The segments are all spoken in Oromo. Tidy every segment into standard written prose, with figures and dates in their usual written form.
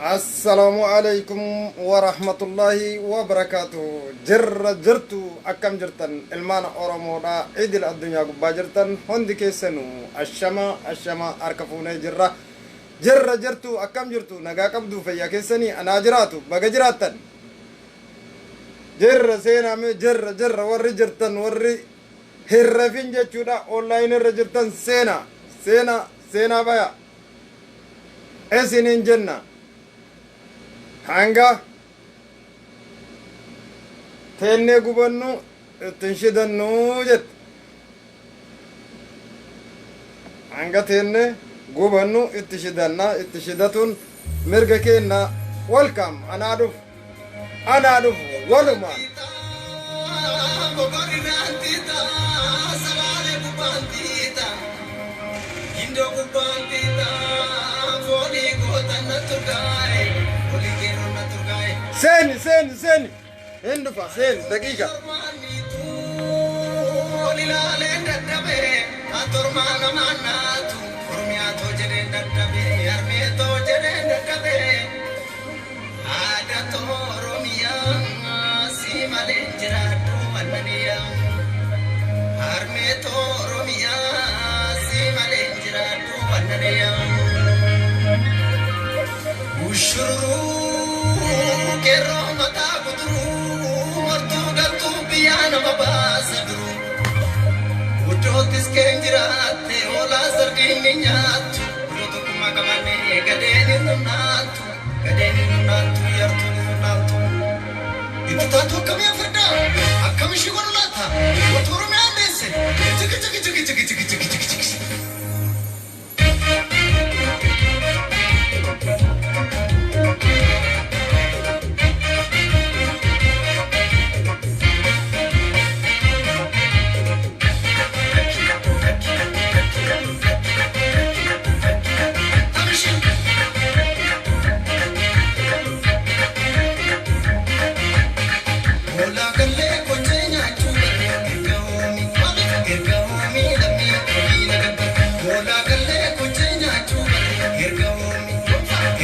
Assalaamu alaikum warahmatullaahi wabarakaatu. Jirra jirtu, akkam jirtan ilmaan Oromoodha? Idil addunyaa gubbaa jirtan hundi keessanuu ashama ashama, harka fuunee jirra. Jirra jirtu, akkam jirtu? Nagaa qabdu? Fayyaa keessanii? Anaa jiraatu, baga jiraattan. Jirra, seename. Jirra jirra, warri jirtan, warri hirrafin jechuudha, online irra jirtan, seena seena seenaa baya isiniin jenna. Hanga teennee gubannu ittiin shidannu jette. Hanga teennee gubannu itti shidanna, itti shidatuun mirga keenna. Welcome, anaa dhufu, anaa dhufu walumaan. Seeni seeni seeni, hin dhufa, seeni daqiiqa. Ilaaleen dadhabee atormaa namaan naatu, Oromiyaa too jedheen dadhabee, harmee too jedheen dadhabee, haadha too Oromiyaa si malee jiraadhu annaniyaa, harmee too Oromiyaa si malee jiraadhu annaniyaa. Ushururuu qeerroo mataa kuturuu, mortuu galtuu biyyaa nama baasa duruu. Iddootis keen jiraatte hoolaa sardiin ni nyaattu. Iddoo tokkummaa qabannee gadeen hin naattu. Gadeen hin naattu, yartuun hin naattu. Itti taatu akkamii fardaa, akkam ishii godhu laata? Wata Oromiyaan deesse. Jigi jigi jigi jigi jigi jigi jigi jigi. Abishii. Hoolaa gallee kochee nyaachuu barree erga hoomii, erga hoomii lammii olii na gabbar. Hoolaa gallee kochee nyaachuu barree erga hoomii,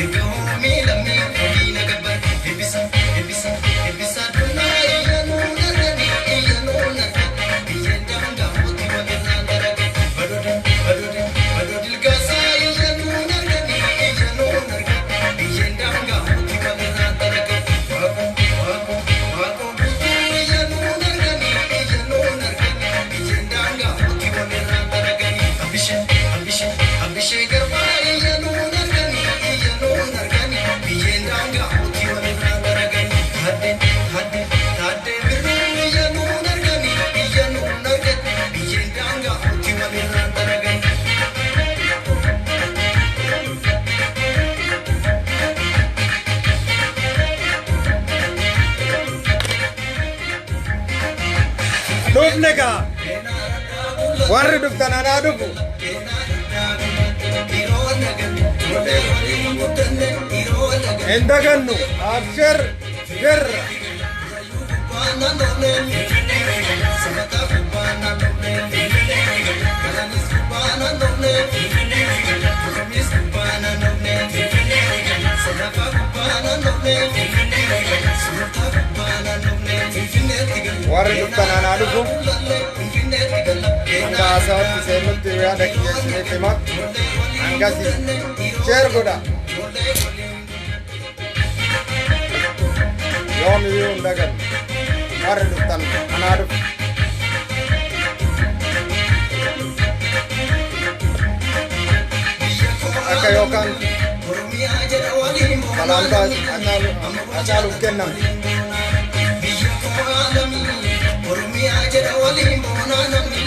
erga hoomii lammii olii na gabbar. Ebbisa ebbisa ebbisa dunnaa, iyya nuun arganii, iyya nuun arganii, biyyeen daangaa mootii walirraan daraga. Badoodi badoodi badoodi ilgaasaa, iyya nuun arganii, iyya nuun arganii, biyyeen daangaa mootii walirraan daraga. Waaqoo waaqoo waaqoo guutuu, iyya nuun arganii, iyya nuun arganii, biyyeen daangaa mootii walirraan daraganii. Abishee abishee abishee garbaa, iyya nuun arganii, iyya nuun arganii, biyyeen daangaa mootii walirraan daraganii. Taaddee taaddee taaddee birruu, iyya nuun arganii, iyya nuun arganii, biyyeen daangaa mootii walirraan daraganii. Dhufne gaa, warri dhuftan anaa dhufu. Hin dagannu, abshir, jirra. Warri dhuftan anaa dhufu. Hanga haasawaatti seenutti yaada kiyya isiniif hima. Hangasii share godha. Yoomiyyuu hin dagannu. Warri dhuftan anaa dhufu. Akka yookaan salaamtaa Hacaaluuf kenname. Biyya koo aalamii Oromiyaa jedha waliin boonaa namni,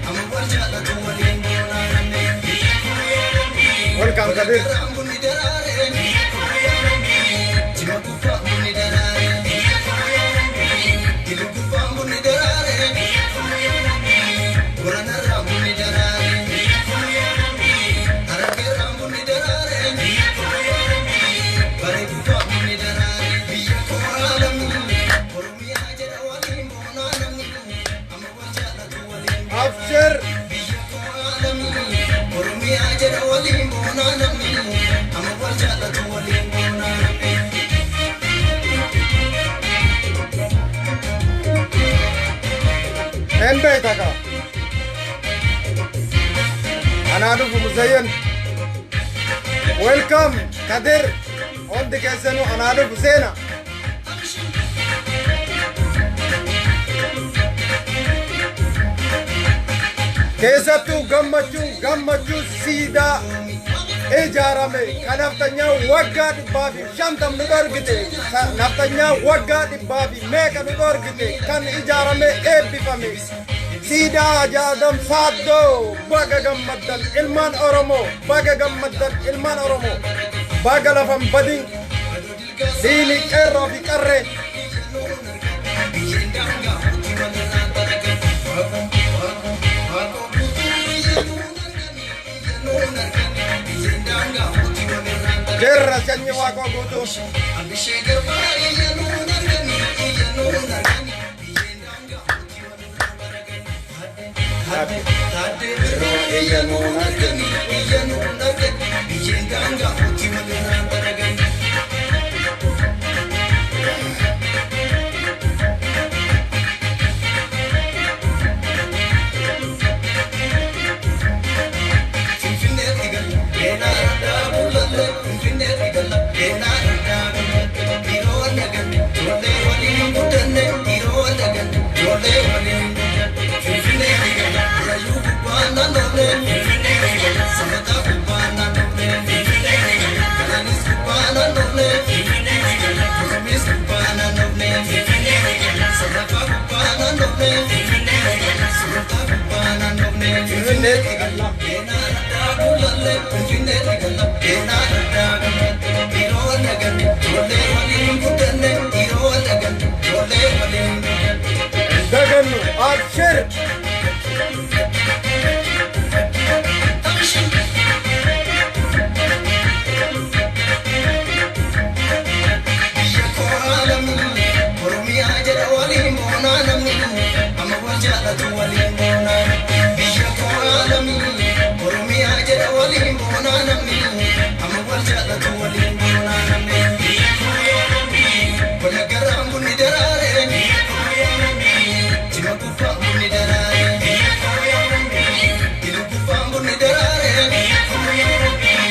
amma wal jaalatu waliin boonaa namni. Welcome, Kabir. Garaan bunni daraare, jima gubbaa bunni daraare, dilu gubbaan bunni daraare, Boranarraa bunni daraare, Harargeerraan bunni daraare, Baree gubbaa bunni daraare. Biyya koo aalamii Oromiyaa jedha waliin boonaa namni, amma wal jaalatu waliin. Abshir. Biyya koo aalamii Oromiyaa jedha waliin. waliin boonaa namni amma wal jaallatu waliin boonaa namni. Hin beekta kaa. Anaa dhufu Muzayyan. Welcome Kadir. Hundi keessanuu anaa dhufu seena. Keessattuu gammachuun gammachuu siidaa ijaarame kan naftanyaa waggaa 150 nu dhorgite, naftanyaa waggaa dhibbaa fi meeqa nu dhorgite, kan ijaarame eebbifame siidaa Haji Adam Saaddoo. Baga gammaddan ilmaan Oromoo, baga gammaddan ilmaan Oromoo, baga lafan badin diini qeerroo fi qarree. Biyyeen daangaa hojii walirraan dalagan. Waaqoo waaqoo guutuu iyya nuun argani iyya nuun argani biyyeen daangaa hojii walirraan dalagan. Jirra sanyii Waaqoo Guutuu. Abishee Garbaa iyya nuun argani iyya nuun argani biyyeen daangaa hojii walirraan dalagan. Taaddee Taaddee Birroo iyya nuun argani iyya nuun argani biyyeen daangaa hojii walirraan dalagan. Finfinneetti galla beenaa addaa bullalle Finfinneetti galla beenaa addaa bullalle dhiiroo daganne ijoollee waliin guddanne dhiiroo daganne ijoollee waliin guddanne Finfinneetti galla Burayyuu gubbaa naannolle Finfinneetti galla Samataa gubbaa naannolle Finfinneetti galla Galaanis gubbaa naannolle Finfinneetti galla Oromis gubbaa naannolle Finfinneetti galla Sadaffaa gubbaa naannolle Finfinneetti galla Sulultaa gubbaa naannolle Finfinneetti galla beenaa addaa bullalle Finfinneetti galla beenaa addaa bullalle dhiiroo daganne ijoollee waliin guddanne dhiiroo daganne ijoollee waliin guddanne. Dagannu abshir. Biyya koo aalamii Oromiyaa jedha waliin boonaa namni amma wal jaallatu waliin boonaa. Biyya koo aalamii Oromiyaa jedha waliin boonaa namni amma wal jaallatu waliin boonaa namni. Biyya koo aalamii Wallaggarraan bunni daraare. Biyya koo aalamii Jimma gubbaan bunni daraare. Biyya koo aalamii Iluu gubbaan bunni daraare. Biyya koo aalamii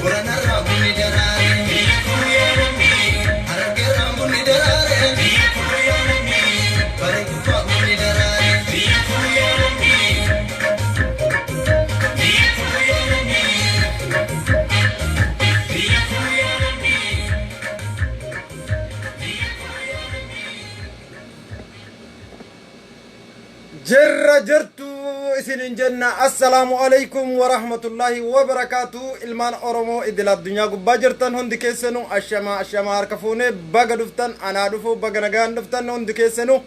Boranarraan bunni daraare. Biyya koo aalamii Harargeerraan bunni daraare. Biyya koo aalamii Baalee gubbaan bunni daraare. Biyya koo aalamii Biyya koo aalamii Biyya koo aalamii Biyya koo aalamii. Jirra jirtu isinin jenna. Assalaamu alaikum warahmatullaahi wabarakaatu. Ilmaan Oromoo idil addunyaa gubbaa jirtan hundi keessanuu ashamaa ashamaa, harka fuunee, baga dhuftan, anaa dhufu, baga nagaan dhuftan hundi keessanuu.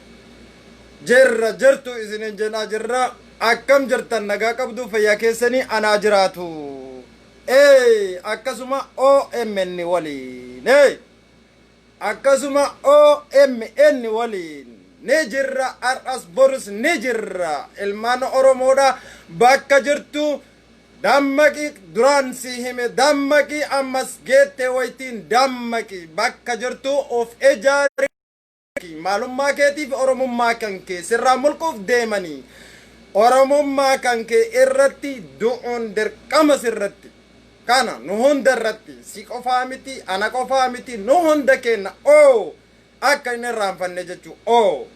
Jirra jirtu isinin jenna. Jirra, akkam jirtan? Nagaa qabdu? Fayyaa keessanii? Anaa jiraatu. Ee, akkasuma OMN waliin, ee akkasuma OMN waliin ni jirra, har'as borus ni jirra. Ilmaan Oromoodha, bakka jirtu dammaqi. Duraan si hime, dammaqi. Ammas geette waytiin dammaqi. Bakka jirtu of ijaari. Maalummaa keetiif Oromummaa kan kee sirraa mulquuf deemanii, Oromummaa kan kee irratti du'uun dirqama sirratti. Kana nu hunda irratti, si qofaa miti, ana qofaa miti, nu hunda kenna. Oo akka inni irraanfanne jechuu. Oo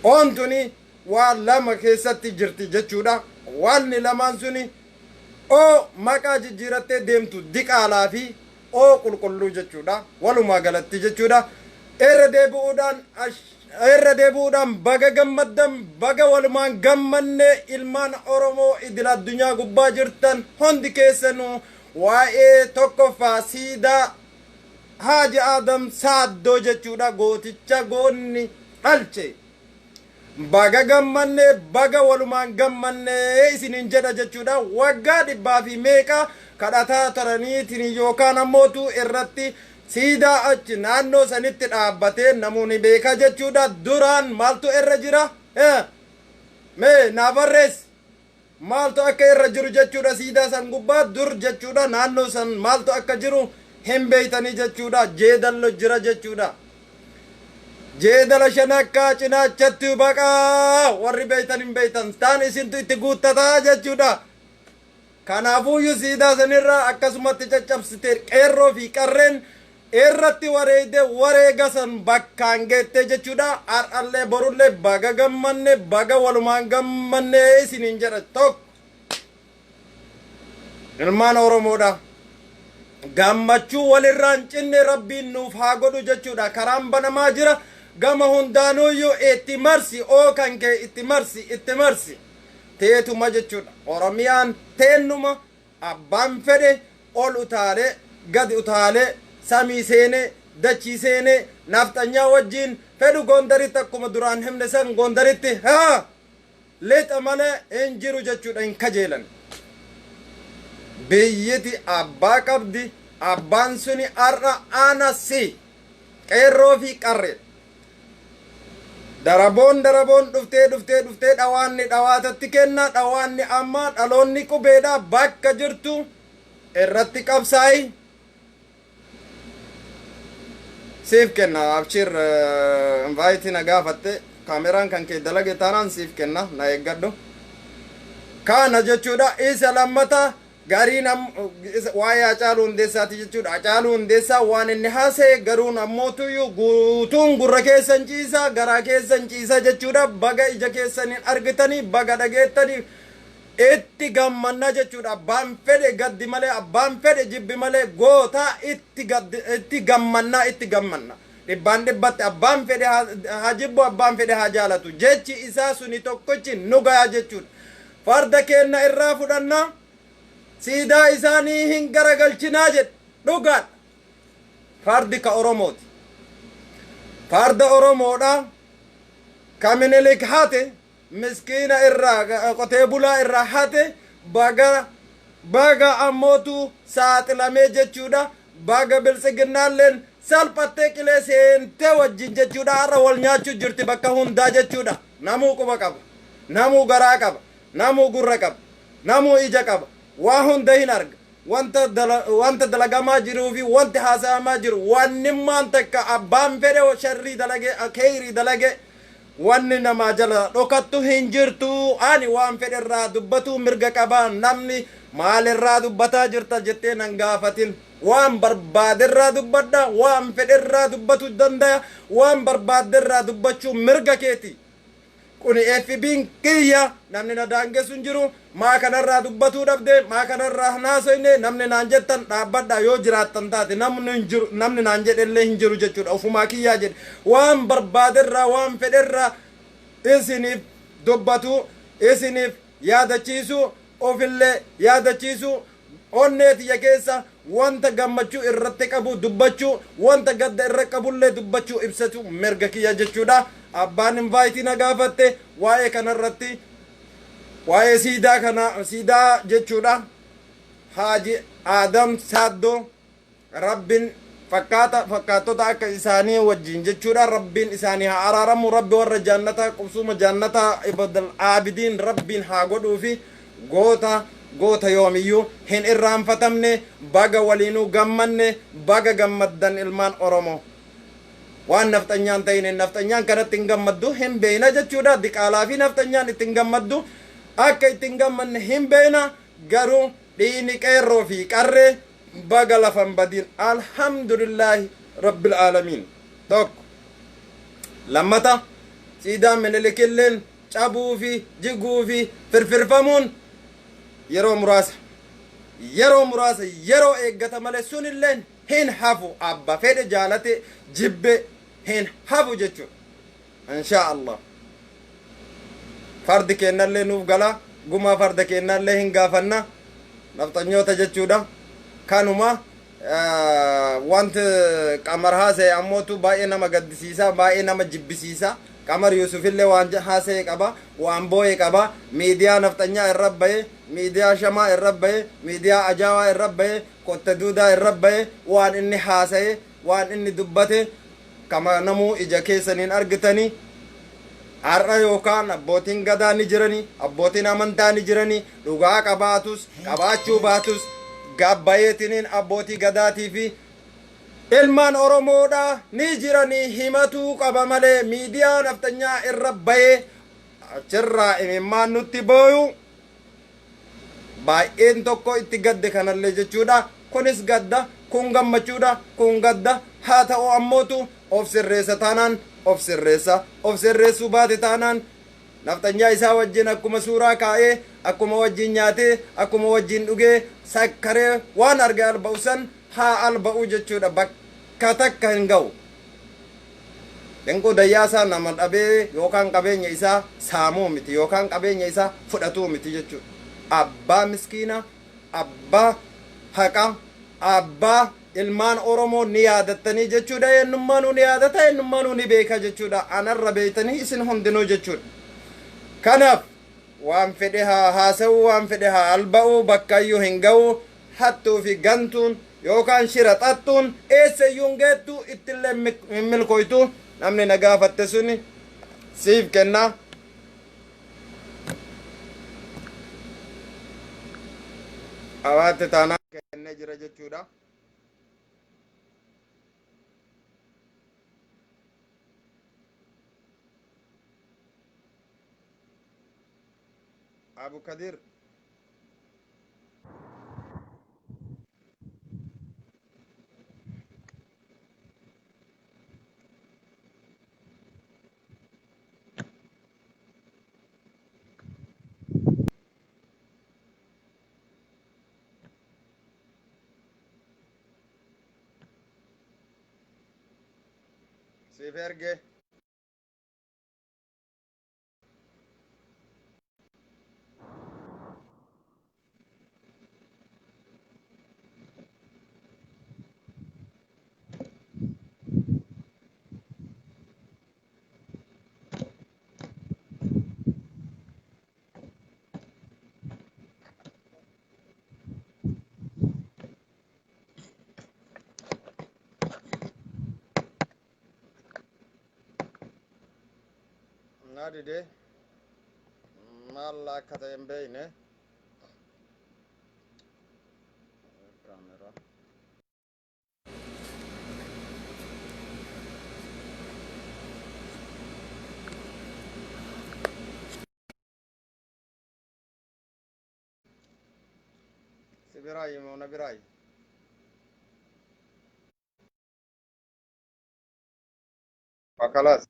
oon tuni waa lama keessatti jirti jechuudha. Wanni lamaan suni oo maqaa jijjiirattee deemtu diqaalaa fi oo qulqulluu jechuudha, walumaa galatti jechuudha. Irra deebi'uudhaan baga gammaddan, baga walumaan gammanne. Ilmaan Oromoo idil addunyaa gubbaa jirtan hundi keessanuu, waa'ee tokkoffaa siidaa Haaji Adam Saaddoo jechuudha, gooticha goonni dhalche, baga gammanne, baga walumaan gammanne isinin jedha jechuudha. Waggaa dhibbaa fi meeqa kadhataa turaniitiin yookaan ammootu irratti siidaa achi naannoo sanitti dhaabbatee namoonni beekaa jechuudha. Duraan maaltu irra jira? Mee naa barreessi. Maaltu akka irra jiru jechuudha siidaa san gubbaa dur jechuudha. Naannoo san maaltu akka jiru hin beeytanii jechuudha. Jeedallo jira jechuudha. Jeedala shanakkaa cinaachatti baqaa, warri beeytan hin beeytan taan isintu itti guuttataa jechuudha. Kanaafuyyuu siidaa sanirraa akkasumatti caccabsite qeerroo fi qarreen irratti wareeyde, wareega san bakkaan geette jechuudha. Har'allee borullee baga gammanne, baga walumaan gammanne isiniin jedha. Tokko ilmaan Oromoodha. Gammachuu walirraan cinne Rabbiin nuuf haa godhu jechuudha. Karaan banamaa jira gama hundaanuyyuu. Itti marsi oo kan kee itti marsi, itti marsi teetuma jechuudha. Oromiyaan teennuma. Abbaan fedhe ol utaalee gadi utaalee, samii seenee dachii seenee, nafxanyaa wajjiin fedhu Gondaritti, akkuma duraan himne san Gondaritti haa lixa malee hin jiru jechuudha. Hin kajeelan. Biyyiti abbaa qabdi. Abbaan suni har'a ana si qeerroo fi qarree. Daraboon daraboon dhuftee dhuftee dhuftee dhawaanni dhawaatatti kenna. Dhawaanni amma dhaloonni qubeedha. Bakka jirtu irratti qabsaa'i. Siif kenna, abshir. Invite na gaafatte. Kaameraan kan kee dalage taanaan siif kenna, na eeggadhu. Kana jechuudha. Isa lammata gariin waa'ee Hacaaluu Hundeessaati jechuudha. Hacaaluu Hundeessaa waan inni haasa'e garuun ammootuyyuu guutuun gurra keessan ciisa, garaa keessan ciisa jechuudha. Baga ija keessaniin argitanii, baga dhageettanii, itti gammanna jechuudha. Abbaan fedhe gaddi malee, abbaan fedhe jibbi malee, gootaa itti gaddi, itti gammannaa, itti gammanna. Dhibbaan dhibbatti abbaan fedhe haa jibbu, abbaan fedhe haa jaalatu. Jechi isaa suni tokkochi nu gayaa jechuudha. Farda keenna irraa fudhannaa, siidaa isaanii hin garagalchinaa jedhe. Dhugaadha. Fardi ka Oromooti. Farda Oromoodha. Ka Minilik hate, miskiina irraa, qotee bulaa irraa hate. Baga baga ammootu saaxilamee jechuudha. Baga Biltsiginnaalleen salphattee qilee seentee wajjin jechuudha. Har'a wal nyaachuu jirti bakka hundaa jechuudha. Namuu quba qaba, namuu garaa qaba, namuu gurra qaba, namuu ija qaba. Waa hunda hin arga. Wanta dalagamaa jiruu fi wanti haasa'amaa jiru, wannimmaan takka abbaan fedhe sharrii dalage, keeyrii dalage, wanni namaa jala dhokattu hin jirtu. Ani waan fedhe irraa dubbatu mirga qaba. Namni maalirraa dubbataa jirta jettee nan gaafatin. Waan barbaaderraa dubbadha. Waan fedherraa dubbatu danda'a. Waan barbaadderraa dubbachuu mirga keeti. Kuni FB'n kiyya, namni na daangessu hin jiru. Maa kanarraa dubbatuu dhabde, maa kanarraa hin haasoyne namni naan jettan dhaabbadha yoo jiraattan taate. Namni hin jiru, namni naan jedhellee hin jiru jechuudha. Ofumaa kiyyaa jedhe. Waan barbaaderraa, waan fedherraa isiniif dubbatu, isiniif yaadachiisu, ofillee yaadachiisu, onnee tiyya keessa wanta gammachuu irratti qabu dubbachuu, wanta gadda irra qabullee dubbachuu, ibsatu mirga kiyya jechuudha. Abbaan invite na gaafatte waa'ee kanarratti, waa'ee siidaa kana, siidaa jechuudha. Haaji Aadam Saaddoo, Rabbin fakkaata fakkaattota akka isaanii wajjin jechuudha, Rabbiin isaanii haa araaramu. Rabbi warra jaannataa, qubsuma jaannataa ibadal aabidiin Rabbiin haa godhuufi. Goota, goota yoomiyyuu hin irraanfatamne. Baga waliinuu gammanne, baga gammaddan ilmaan Oromoo. Waan nafxanyaan ta'in, nafxanyaan kanatti hin gammaddu hin beeyna jechuudha. Diqaalaa fi nafxanyaan itti hin gammaddu, akka itti hin gammanne hin beeyna. Garuu dhiini qeerroo fi qarree baga lafan badin. Alhamdulillaahi rabbil aalamiin. Tokko lammata siidaan Minilikilleen cabuu fi jiguu fi firfirfamuun yeroo muraasa, yeroo muraasa yeroo eeggata malee sunilleen hin hafu. Abba fedhe jaalate jibbe hin hafu jechuudha, inshaa Allah. Fardi kennallee nuuf gala, gumaa farda kennallee hin gaafanna nafxanyoota jechuudha. Kanuma. Wanti Qamar haasa'e ammootu baay'ee nama gaddisiisa, baay'ee nama jibbisiisa. Qamar Yuusufillee waan haasa'e qaba, waan boo'e qaba. Miidiyaa nafxanyaa irra bahe, miidiyaa shamaa irra bahe, miidiyaa ajaawaa irra bahe, kotte duudaa irra bahe. Waan inni haasa'e, waan inni dubbate kama namuu ija keessaniin argitanii. Har'a yookaan abbootiin gadaa ni jiranii, abbootiin amantaa ni jiranii, dhugaa qabaatus qabaachuu baatus gabbayeetiniin abbootii gadaatii fi ilmaan Oromoodha ni jiranii himatuu qaba malee miidiyaa naftanyaa irra bayee achirraa imimmaan nutti booyu baay'een tokko itti gadde kanallee jechuudha. Kunis gadda, kun gammachuudha, kun gadda. Haa ta'u ammootu of sirreessa taanaan of sirreessa, of sirreessuu baate taanaan nafxanyaa isaa wajjin akkuma suuraa kaa'ee, akkuma wajjin nyaatee, akkuma wajjin dhugee, sakkaree waan arge alba'u san haa alba'u jechuudha. Bakka takka hin ga'u. Dinquu Dayyaasaa nama dhabee yookaan qabeenya isaa saamuu miti yookaan qabeenya isaa fudhatuu miti jechuudha. Abbaa miskiina, abbaa haqa, abbaa ilmaan Oromoo ni yaadattanii jechuudha. Eenyummaanuu ni yaadata, eenyummaanuu ni beeka jechuudha. Anarra beeytanii isin hundinuu jechuudha. Kanaaf waan fedhe haa haasa'uu, waan fedhe haa alba'uu, bakkayyuu hin ga'u. Hattuu fi gantuun yookaan shira xaxxuun eessayyuu hin geettu, ittillee hin milkoytu. Namni na gaafatte suni siif kenna. Qabaatte taanaan kennee jira jechuudha. Abu Kadir. Siif erge. Naa dide, maal akka ta'e hin beekne. Kaameraa. Si biraayi moo na biraayi? Kalaas.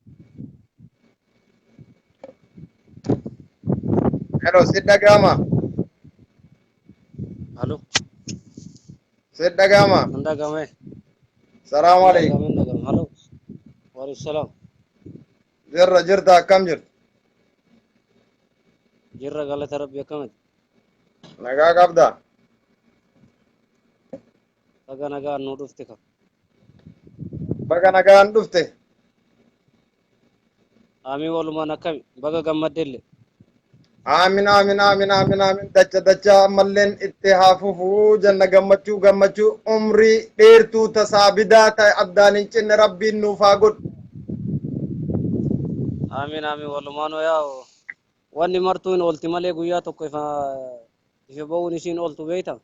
Hello, si dhaga'ama? Halo, Si dhaga'ama? hin dhagame. Salaamu Hin alaikum. dhagame, hin dhagame. Halo, waalaikum salaam. Jirra jirta, akkam jirtu? Jirra, galata Rabbi, akkamati? Nagaa qabda? Baga nagaan nu dhufte ka. Baga nagaan dhufte. Amiin, walumaan akkami? Baga gammaddellee. Aamin, aamin, aamin, aamin, aamin, dacha dacha ammalleen itti haa fufuu jenna. Gammachuu gammachuu umrii dheertuu tasaa bidaa ta'e addaan hin cinne Rabbiin nuuf haa godhu. Amiin, amiin, walumaanuu. Yaa wanni martuu hin oolti malee guyyaa tokko ifa ifa ba'uun isiin ooltu beeyta.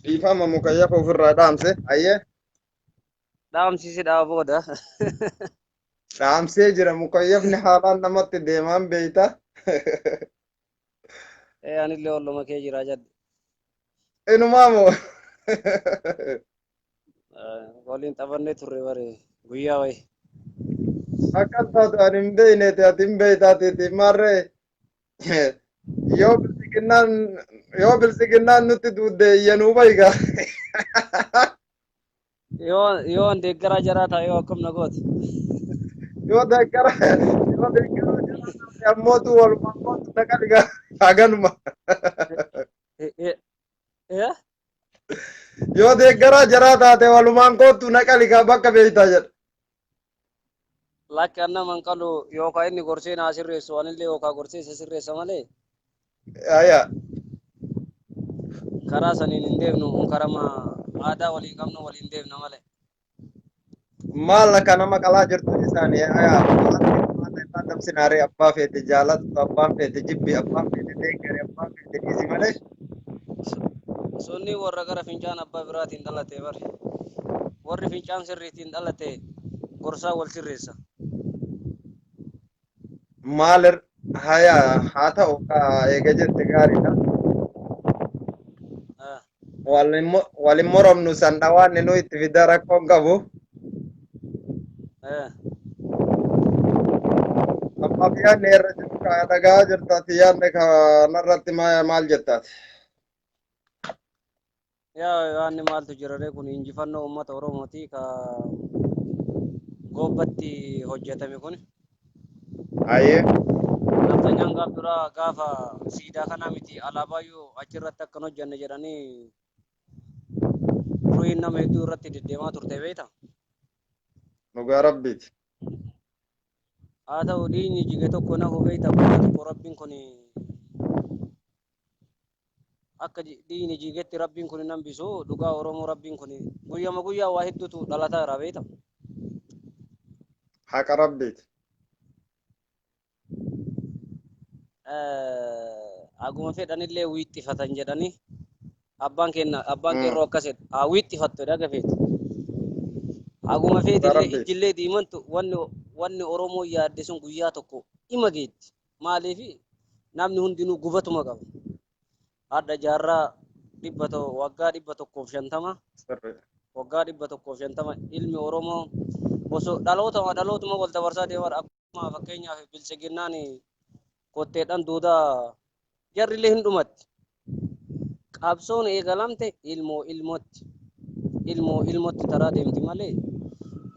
Dhiifama, mukayyafa ofirraa dhaamse. Ayyee. Dhaamsisi dhaa booda. Dhaamsee jira, mukayyafni haalaan namatti deemaan beeyta. Ee, anillee olluma kee jira jedhe. Inumaa moo? Waliin taphannee turre bare guyyaa wayi. Akkas taatu ani hin beeyneeti, ati hin beeytaatiiti maarree, yoo biltsiginnaan nutti duudde iyyanuu bayiga. Yoo an deeggaraa jaraa taa'e yoo akkam na goote? Yoo deeggara jaraa taate ammootu walumaan kootu naqa dhiga haganuma. Eh? Yoo deeggaraa jaraa taate walumaan kootu naqa liga bakka beeytaa jedha. Lakki, anna manqalu yookaan inni gorsee naa sirreessu, anillee yookaan gorsee isa sirreessa malee Aya. Karaa saniin hin deemnu, karama aadaa walii qabnu waliin deemna malee. Maal akka nama qalaa jirtu isaanii ayaa irraa dabsinaaree abbaa feete jaalattu abbaan feete jibbi abbaan feete deeggare abbaan feete dhiisi malee. Sunni warra gara fincaan abbaa biraatiin dhalate bar. Warri fincaan sirriitiin dhalate gorsaa wal sirreessa. Maal haya haa ta'u eega jette gaariidha. Walin moromnu san dhawaanni nu itti fidaa rakkoon qabu. Ammaaf yaadni irra jiru ka dhagaa jirtaati yaadni kanarratti maal jettaati? Yaa yaadni maaltu jira ree kun injifannoo uummata Oromooti ka goobbatti hojjetame kun. Ayyee. Nafxanyaan gaaf duraa gaafa siidaa kanaa miti alaabaayyu achirratti akkan hojjanne jedhanii ruhiin nama hedduu irratti deddeemaa turte beekta. Dhugaa rabbiiti. Haa ta'u dhiigni jige tokko nafu beekta guyyaa tokko rabbiin kun akka dhiigni jigetti rabbiin kun hin hambisu dhugaa Oromoo rabbiin kun guyyama guyyaa waa hedduutu dhalataa jira beekta. Haqa rabbiiti. Haguma fedhanillee wiixxifatan jedhanii abbaan kenna abbaan qeerroo akkas jedha haa wiixxifattu jedha haga feete. Haguma feetillee ijjillee diimantu wanni Oromoo yaadde sun guyyaa tokko ima geetti. Maaliif namni hundinuu gubatuma qaba. Hadha jaarraa waggaa 150 waggaa 150 ilmi Oromoo osoo dhalootuma dhalootuma wal dabarsaa deemaa akkuma fakkeenyaaf biltsiginnaan kotteedhaan duudaa jarrillee hin dhumatti. Qabsoon eegalamte ilmoo ilmotti ilmoo ilmotti taraa deemti malee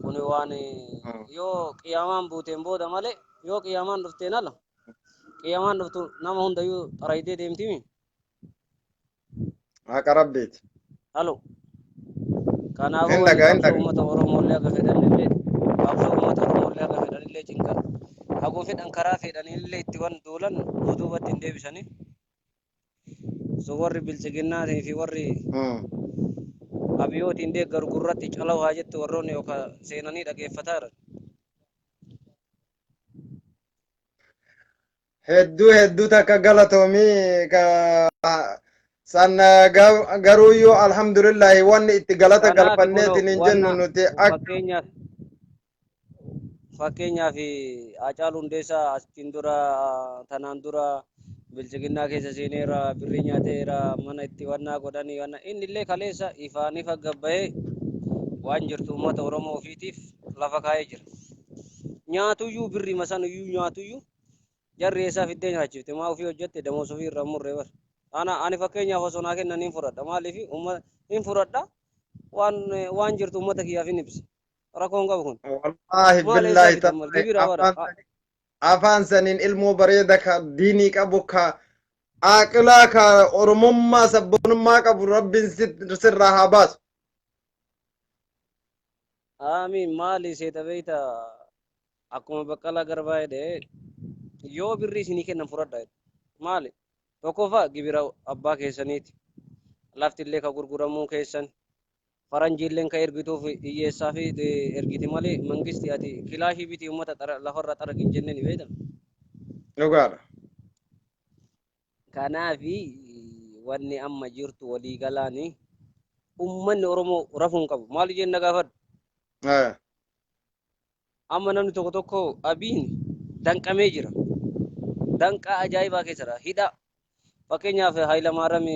kun waan yoo qiyaamaan buuteen booda malee yoo qiyaamaan dhufteen ala qiyaamaan dhuftu nama hundayyuu xaraydee deemtimi. Haqa rabbiiti. Halo. Kanaafuu Hin dhagaa, hin qabsoo dhagaa. uummata Oromooillee akka fedhanillee qabsoo uummata Oromooillee akka fedhanillee cinqan. Haguma fedhan karaa fedhanillee itti wan duulan duubatti hin deebisanii. So warri biltsiginnaatii fi warri abiyootiin deeggaru gurratti calaw haa jettu warroonni yookaan seenanii dhageeffataa jiran. Hedduu hedduu takka galatoomii ka san garuuyyuu alhamdulillahi wanni itti galata Kanaaf kunoo galfanneetiin hin jennu wanna nuti akka fakkeenyaaf Haacaaluu Hundeessaa asiin dura tanaan dura bilchiginnaa keessa seeneera birrii nyaateera mana itti wannaa godhanii wanna inni illee kaleessa ifaan ifa gabbahee waan jirtu uummata Oromoo ofiitiif lafa kaa'ee jira. Nyaatuyyuu birrii masanuyyuu nyaatuyyuu jarri eessaa fiddee nyaachifte maa ofii hojjette damoos ofii irraa murree bar. Ana ani fakkeenyaaf osoo naa kennan hin fudhadha maaliif uummata hin fudhadha waan waan jirtu uummata kiyyaaf hin ibsa. Rakkoon qabu kun. Wallaahi Maal eessaa billaahi fidan mal tallaahi gibira bara. Afaan saniin ilmoo bareeda ka diinii qabu ka aaqilaa ka oromummaa sabboonummaa qabu rabbiin sirraa haa baasu. Aamiin maali seeta beeyta akkuma Baqqalaa Garbaa jedhe yoo birrii isinii kennan fudhadha jedhe. Maali? Tokkoffaa gibira abbaa keessaniiti. Lafti illee ka gurguramuu keessan. Faranjiilleen ka ergituuf hiyyeessaa fi ergiti malee mangisti ati kilaashii biti uummata lafarra xaragi hin jenneni beekta. Dhugaadha. Kanaafi wanni amma jirtu walii galaani uummanni Oromoo rafuu hin qabu. Maal jenna gaafadhu? Amma namni tokko tokko Abiyin danqamee jira. Danqaa ajaa'ibaa keessadha. Hidha. Fakkeenyaaf Hayilamaariyaam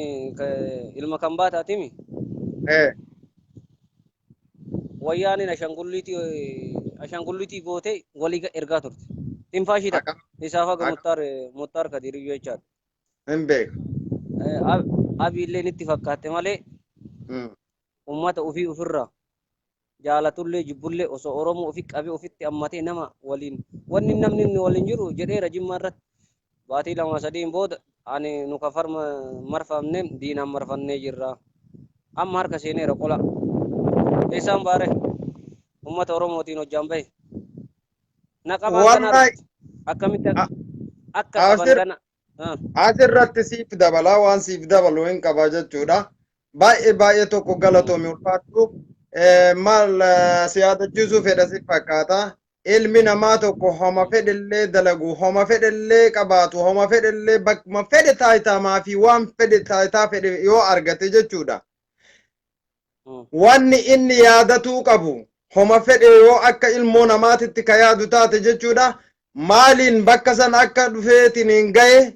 ilma kan baataatimi. Wayyaaneen ashangulliitii gootee walii ergaa turte. Tinfaashii takka. Isaaf haga Muttaar Kadiiriyyuu jechaadha. Hin beeku. Abiillee nitti fakkaatte malee ummata ofii ofirraa jaalatullee jibbullee osoo Oromoo ofi qabee ofitti ammatee nama waliin wanni namni inni waliin jiru jedheera Jimmaa irratti baatii lama sadiin booda ani nu kafarma marfamne diinaan marfannee jirra. Amma harka seeneera qola. Eessaan baare ummata Oromootiin hojjaan bahe. Na qabaan kana Wallahi irratti akkamitti akka qaban kana. Asirratti siif dabalaa waan siif dabalu hin qaba jechuudha. Baay'ee baay'ee tokko galatoomi ulfaadhu. Maal si yaadachiisuu fedha si fakkaata. Ilmi namaa tokko homa fedhellee dalagu, homa fedhellee qabaatu, homa fedhellee bakkuma fedhe taayitaamaa fi waan fedhe taayitaa fedhe yoo argate jechuudha. Wanni inni yaadatuu qabu homa fedhe yoo akka ilmoo namaatitti ka yaadu taate jechuudha. Maaliin bakka san akka dhufeetiin hin gahe,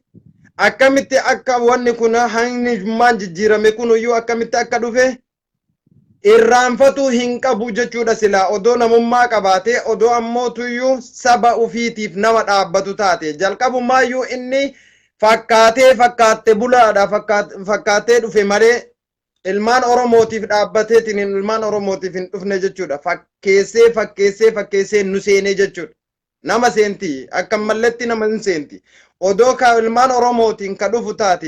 akkamitti akka wanni kun hangummaan jijjiirame kunuyyuu akkamitti akka dhufe irraanfatuu hin qabu jechuudha. Silaa odoo namummaa qabaatee, odoo ammoo tuyyuu saba ufiitiif nama dhaabbatu taate, jalqabumaayyuu inni fakkaatee fakkaatte bulaadha fakkaatee dhufe malee ilmaan Oromootiif dhaabbateetiin ilmaan Oromootiif hin dhufne jechuudha. Fakkeessee fakkeessee fakkeessee nu seenee jechuudha. Nama seenti, akka malletti nama hin seenti. Odoo ka ilmaan Oromootiin ka dhufu taate,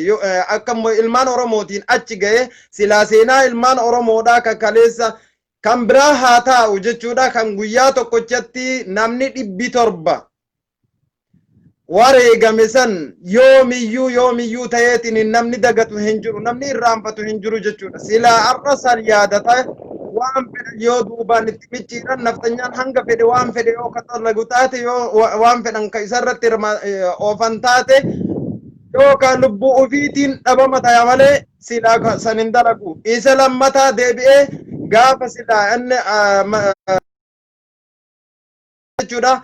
akka ilmaan Oromootiin achi ga'e, silaa seenaa ilmaan Oromoodhaa ka kaleessa kan biraa haa taa'u jechuudha. Kan guyyaa tokkochatti namni 700 wareegame san yoomiyyuu yoomiyyuu ta'eetiin namni dagatu hin jiru, namni irraanfatu hin jiru jechuudha. Silaa har'a san yaadata, waan fedhe yoo duubaan itti micciiran, naftanyaan hanga fedhe waan fedhe yoo ka dalagu taate, yoo waan fedhan ka isarratti oofan taate, yookaan lubbuu ofiitiin dhabama taya malee silaa san hin dalagu. Isa lammataa deebi'ee gaafa silaa inni jechuudha,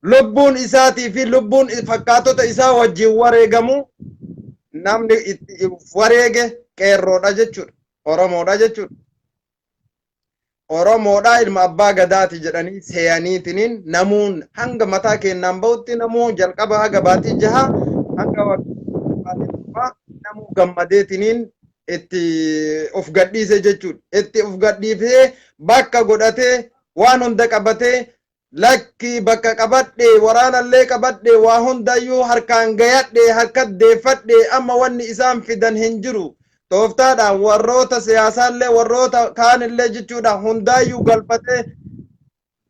lubbuun isaatii fi lubbuun fakkaatota isaa wajjin wareegamu, namni itti wareege qeerroodha jechuudha, Oromoodha jechuudha. Oromoodha, ilma abbaa gadaati jedhanii seeyaniitiniin namuun hanga mataa kennaan bahutti, namuu jalqaba haga baatii 6 hanga baatii 7 namuu gammadeetiniin itti of gadhiise jechuudha. Itti of gadhiisee bakka godhatee waan hunda qabatee, lakki bakka qabadhe, waraanallee qabadhe, waa hundayyuu harkaan gayadhe, harka deeffadhe, amma wanni isaan fidan hin jiru. Tooftaadhaan warroota siyaasaallee warroota kaanillee jechuudha hundaayyuu galfatee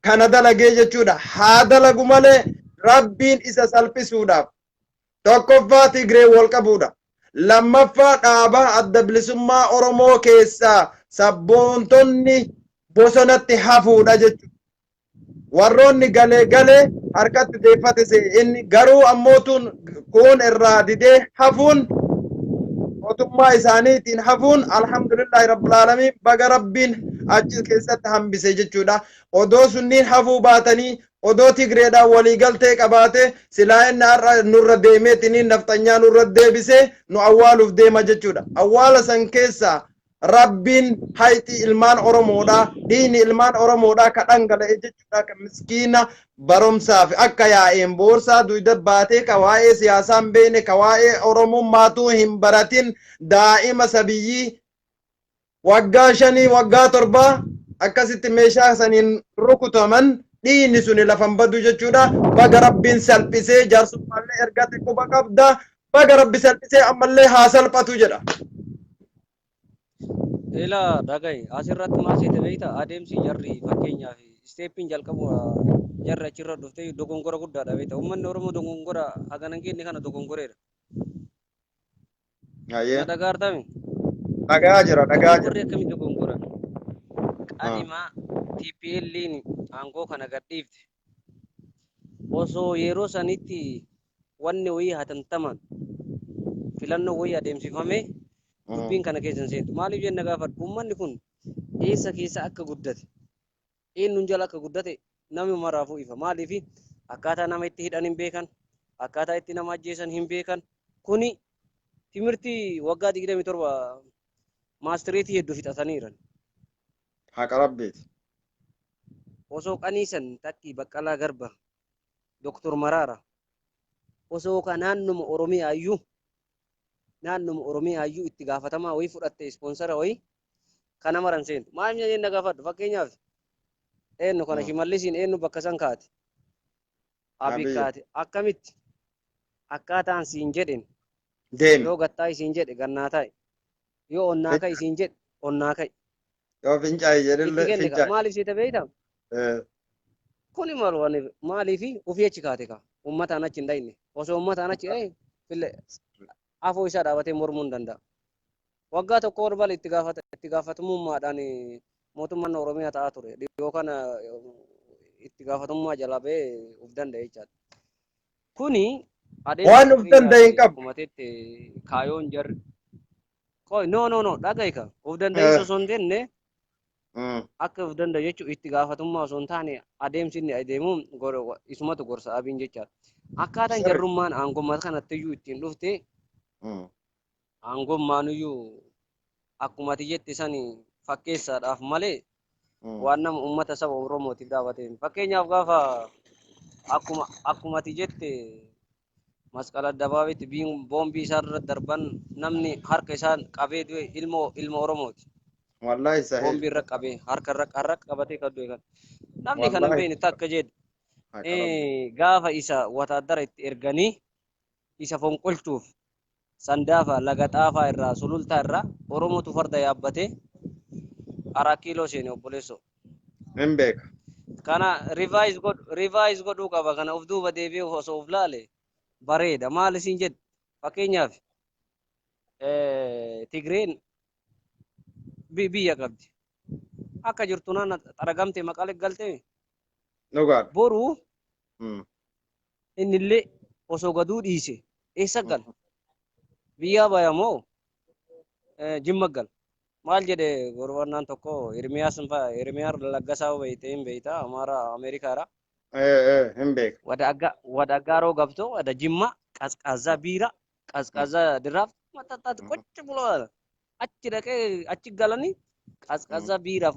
kana dalagee jechuudha. Haa dalagu malee Rabbiin isa salphisuudhaaf tokkoffaa Tigree wal qabuudha. Lammaffaa dhaaba Adda Bilisummaa Oromoo keessaa sabboontonni bosonatti hafuudha jechuudha. Warroonni galee galee harkatti deeffate se'e, inni garuu ammootuun kun irraa didee hafuun, mootummaa isaaniitiin hafuun, alhamdulillahi rabbil aalamiin, baga Rabbiin achi keessatti hambise jechuudha. Odoo sunniin hafuu baatanii, odoo Tigreedhaan waliigaltee qabaate, silaa inni har'a nurra deemeetiniin nafxanyaa nurra deebisee nu awwaaluuf deema jechuudha. Awwaala san keessaa Rabbiin hayxii ilmaan Oromoodhaa, dhiigni ilmaan Oromoodhaa ka dhangala'e jechuudha, ka miskiina barumsaaf akka yaa'een boorsaa duyda baatee, ka waa'ee siyaasaa hin beekne, ka waa'ee Oromummaatuu hin baratin, daa'ima sabiyyii waggaa 5 waggaa 7 akkasitti meeshaa saniin rukutaman, dhiigni suni lafan badu jechuudha. Baga Rabbiin salphisee, jaarsummaallee ergate quba qabda. Baga Rabbi salphisee, ammallee haa salphatu jedha. Ilaa dhagahi, asirratti maal seete beekta? Adeemsi jarri, fakkeenyaaf, steppiin jalqabu jarri achirra dhuftee dogongora guddaadha beekta. Uummanni Oromoo dogongora hagana hin geenye kana dogongoreera. Hayyee. Na dhagaartami? Dhagaa jira, dhagaa jira. Dogongorri akkamii dogongoran? Qanima TPL'n aangoo kana gadhiifte. Osoo yeroo sanitti wanni wayii hatantamaan filannoo wayii adeemsifamee dubbiin kana keessa hin seentu. Maaliif jenna gaafadhu, uummanni kun eessa keessa akka guddate, eenyuun jala akka guddate namni maraafuu ifa. Maaliif akkaataa nama itti hidhan hin beekan, akkaataa itti nama ajjeesan hin beekan. Kuni timirtii waggaa 27 maastireetii hedduu fixataniiran. Haqa Rabbiiti. Osoo qaniisan takkii Baqqalaa Garba, Doktor Maraara, osoo ka naannoma Oromiyaayyuu itti gaafatamaa wayii fudhatte, sponsor wayii kana maran seentu. Maal jenna gaafadhu, fakkeenyaaf eenyu kana, Shimallisiin eenyu bakka san kaate? Abiy Abiy. kaate. Akkamitti akkaataan siin jedhen Deemi. Yoo gattaa isiin jedhe gannaa taa'e, yoo onnaa ka'i isiin jedhe onnaa ka'i. Yoo fincaa'i Itti jedhillee kenne ka fincaa'i. maaliif seete beektaa? Kuni maal waan maaliif ufii achi kaate ka uummataan achi hin dhayne? Osoo uummataan achi dhaye fille afoo isaa dhaabatee mormuu hin danda'a. Waggaa tokko ol bala itti gaafatamummaadhaan Mootummaan Oromiyaa ta'aa ture. Dhiyoo kana itti gaafatamummaa jalaa ba'ee of danda'e jechaadha. Kuni adeemsa Waan of danda'e hin qabu. Akkuma teette kaayoon jarri. Qoy, no, no, no, dhaga'i ka. Of danda'iinsa osoo hin jenne, akka of danda'u jechuun itti gaafatamummaa osoo hin taane, adeemsi inni adeemu isumatu gorsa Abiin jechaadha. Akkaataan jarrummaan aangommaa kanatti iyyuu ittiin dhufte, aangommaan iyyuu akkuma ati jette sani fakkeessaadhaaf malee waan nama uummata saba Oromootiif dhaabateen. Fakkeenyaaf, gaafa akkuma ati jette Masqala addabaabiitti boombii isaan irra darban, namni harka isaan qabee du'e ilma Oromooti. Wallahi sahih. Boombii irra qabee harka irra harka qabatee kan du'e kan. Namni kana hin beekne takka jedhe. Gaafa isa wataadara itti erganii isa fonqolchuuf, Sandaafa, Laga Xaafaa irraa, Sulultaa irraa Oromootu farda yaabbatee Araa Kiiloo seene, obboleessoo. Hin beeka. Kana revise godhuu qaba. Kana of duuba deebi'ee osoo of laale bareeda. Maal isin jedhe? Fakkeenyaaf, Tigreen biyya qabdi. Akka jirtu naan xaragamte Maqalee galtee Dhugaadha. boruu innillee osoo gaduu dhiise eessa gala? Biyyaa baya moo Jimma gala? Maal jedhe gorbannaan tokko, Hirmiyaas Hirmiyaa Laggasaa beeyte, hin beeyta, Amaara Ameerikaadha. Hin beeka. ወደ አጋሮ ገብቶ ወደ ጅማ ቀዝቃዛ ቢራ፣ ቀዝቃዛ ድራፍት መጠጣት ቁጭ ብሎ achi dhaqee achi galanii ቀዝቃዛ biiraa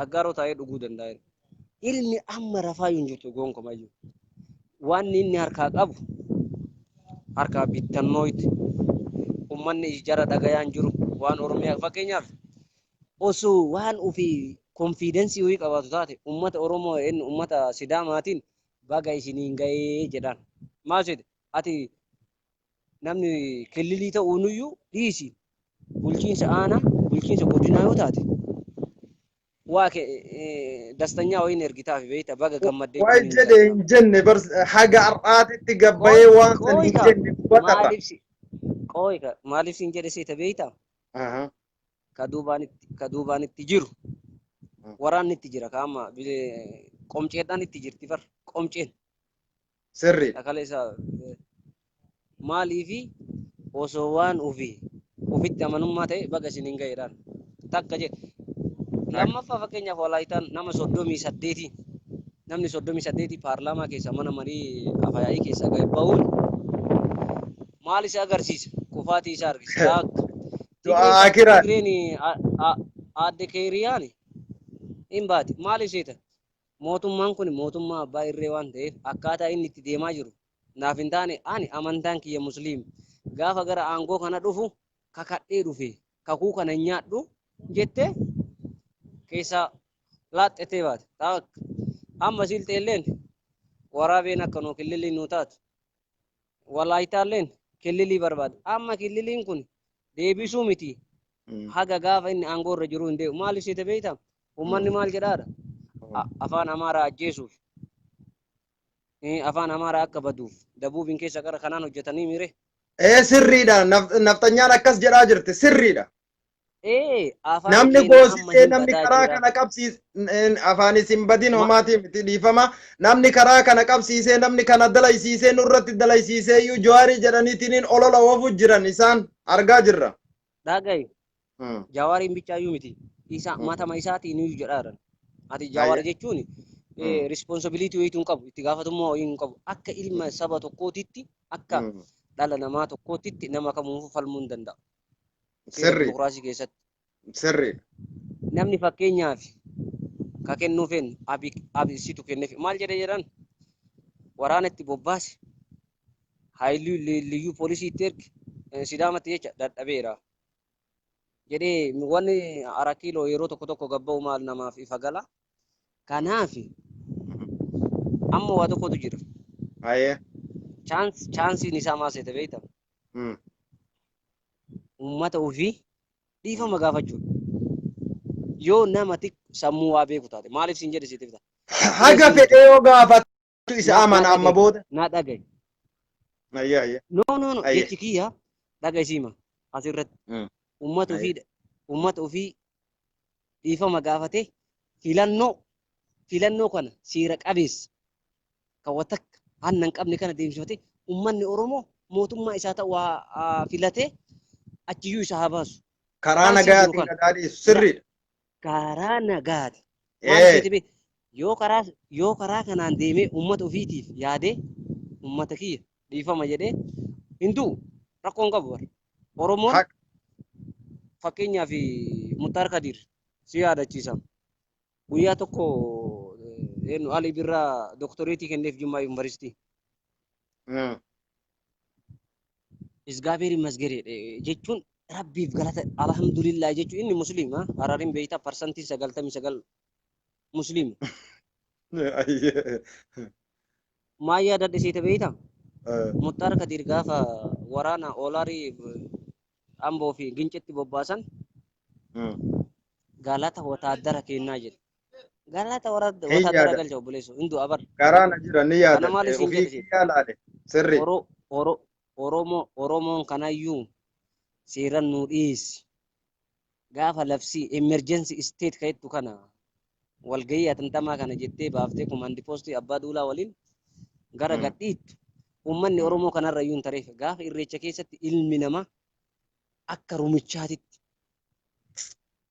Aggaaroo taa'ee dhuguu danda'a. Ilmi amma rafaa hin jirtu gonkumayyuu. Waan inni harkaa qabu harkaa bittannooyti. Uummanni jara dhagayaan jiru waan Oromiyaa. Fakkeenyaaf, osoo waan ofii confidence wayii qabaatu taate, uummata Oromoo inni uummata Sidaamaatiin baga isiniin gahee jedhaan. Maal jedhe ati? Namni kililii ta'uunuyyuu dhiisi, bulchiinsa aanaa, bulchiinsa godinaa yoo taate, waa dastanyaa wayiin ergitaaf beeyta, baga gammaddee. Waa'ee jedhe hin jenne bar, haga har'aatitti gabbayee waan san hin jenne hubatata. Maaliif si qooyka, maaliif siin jedhe seeta beeyta? Ka duubaan itti jiru waraanni itti jira, ka amma qomceedhaan itti jirti bar, qomceen. Dhakala isaa maaliifi osoo waan ofii ofitti amanummaa ta'e baga isin hin ga'eedhaan takka jedhe. Lammaffaa, fakkeenyaaf, Walaayitaan nama 38, namni 38 paarlaamaa keessa, mana marii afayaa'ii keessa ga'e bahuun maal isa agarsiisa? Kufaatii isaa argisiisa. Akka Du'aa akiraa. Tigreen aadde Keeriyaan hin baate. Maal isheeta? Mootummaan kun mootummaa abbaa irree waan ta'eef, akkaataa inni itti deemaa jiru naaf hin taane. Ani amantaan kiyya Musliim, gaafa gara aangoo kana dhufu kakadhee dhufe, kakuu kana hin nyaadhu jette keessaa laaxxetee baate. Amma Silxeelleen waraabeen akka nuu killilii nuu taatu, Walaayitaalleen killilii barbaada. Amma killiliin kun deebisuu miti, haga gaafa inni aangoo irra jiru hin deebi'u. Maal isheete beektaa? Uummanni maal jedhaadha? Afaan Amaaraa ajjeesuuf, afaan Amaaraa akka baduuf dabuubiin keessa gara kanaan hojjetanii mire. Ee, sirriidha. Nafxanyaan akkas jedhaa jirti. Sirriidha. Ee, afaan Namni keenya amma goosisee hin namni badaa karaa jira. kana qabsiis afaan isin badin homaatii miti, dhiifama. Namni karaa kana qabsiisee, namni kana dalaysiisee, nurratti dalaysiisee iyyuu Jawaarii jedhaniitiin olola oofu jiran isaan argaa jirra. Dhaga'i. Jawaariin bichaayyuu miti. Isa matama isaatiin iyyuu jedhaa jiran. Ati Jawaar jechuun responsibility wayiitu hin qabu. Itti gaafatamummaa wayii hin qabu. Akka ilma saba tokkootitti, akka dhala namaa tokkootitti nama kamuufuu falmuu hin danda'a. Seera dimokiraasii keessatti. Namni fakkeenyaaf ka kennuu fennu abi abi situ kenneef maal jedhe jedhan, waraana itti bobbaase, haayiluu liyyuu poolisii itti erge, Sidaamatti jecha dadhabeera jedhee. Wanni Arakiiloo yeroo tokko tokko gabba'u maal namaaf ifa gala. Kanaaf amma waa tokkotu jira. Chaansiin isaa maal seete beektaa? Uummata ofii dhiifama gaafachuudha. Yoo nama sammuu waa beeku taate, maaliif siin jedhe siitiif ta'a. Haga fedhee yoo gaafatu isa amana amma booda. Na dhagaye. Ayyee ayyee. No, no, no, jechi kiyya dhagaye siima asirratti. Uummata ofii uummata ofii Dhiifama gaafatee filannoo kana seera qabeessa kan watakka hanna hin qabne kana deemsifatee uummanni Oromoo mootummaa isaa ta'u filatee achiyyuu isa haa baasu. Karaa nagayaatiin gadaa dhiisu sirriidha. Karaa nagaati. Maal yoo karaa kanaan deemee uummata ofiitiif yaadee uummata kiyya dhiifama jedhee hin du'u rakkoon qabu bara. Oromoon fakkeenyaaf Muktaar Kadir si yaadachiisa. Guyyaa tokko Ali Birraa doktoreetii kenneef Jimmaa Yuunivarsiitii. Isgaabeer Masgeree jechuun Rabbiif galata alhamdulillah jechuun inni musliima Harariin beektaa 99% musliima. Maal yaadadhe beektaa? Muktaar Kadir gaafa waraana Oolaarii Amboo fi Gincetti bobbaasan galata wotaaddara kennaa jedhe. Galata wotaaddara galcha obboleessu hindu abar. Karaa na jira ni yaada. Ofii kiyyaa laale sirri. Oromoon kanayyuu seeran nu dhiyeessi. Gaafa labsii emergency state ka'ettu kana walgahii atantamaa kana jettee baaftee komandi poostii abbaa duulaa waliin gara gadhiittu uummanni Oromoo kanarra iyyuu hin tareef gaafa irreecha keessatti ilmi namaa akka rumichaatitti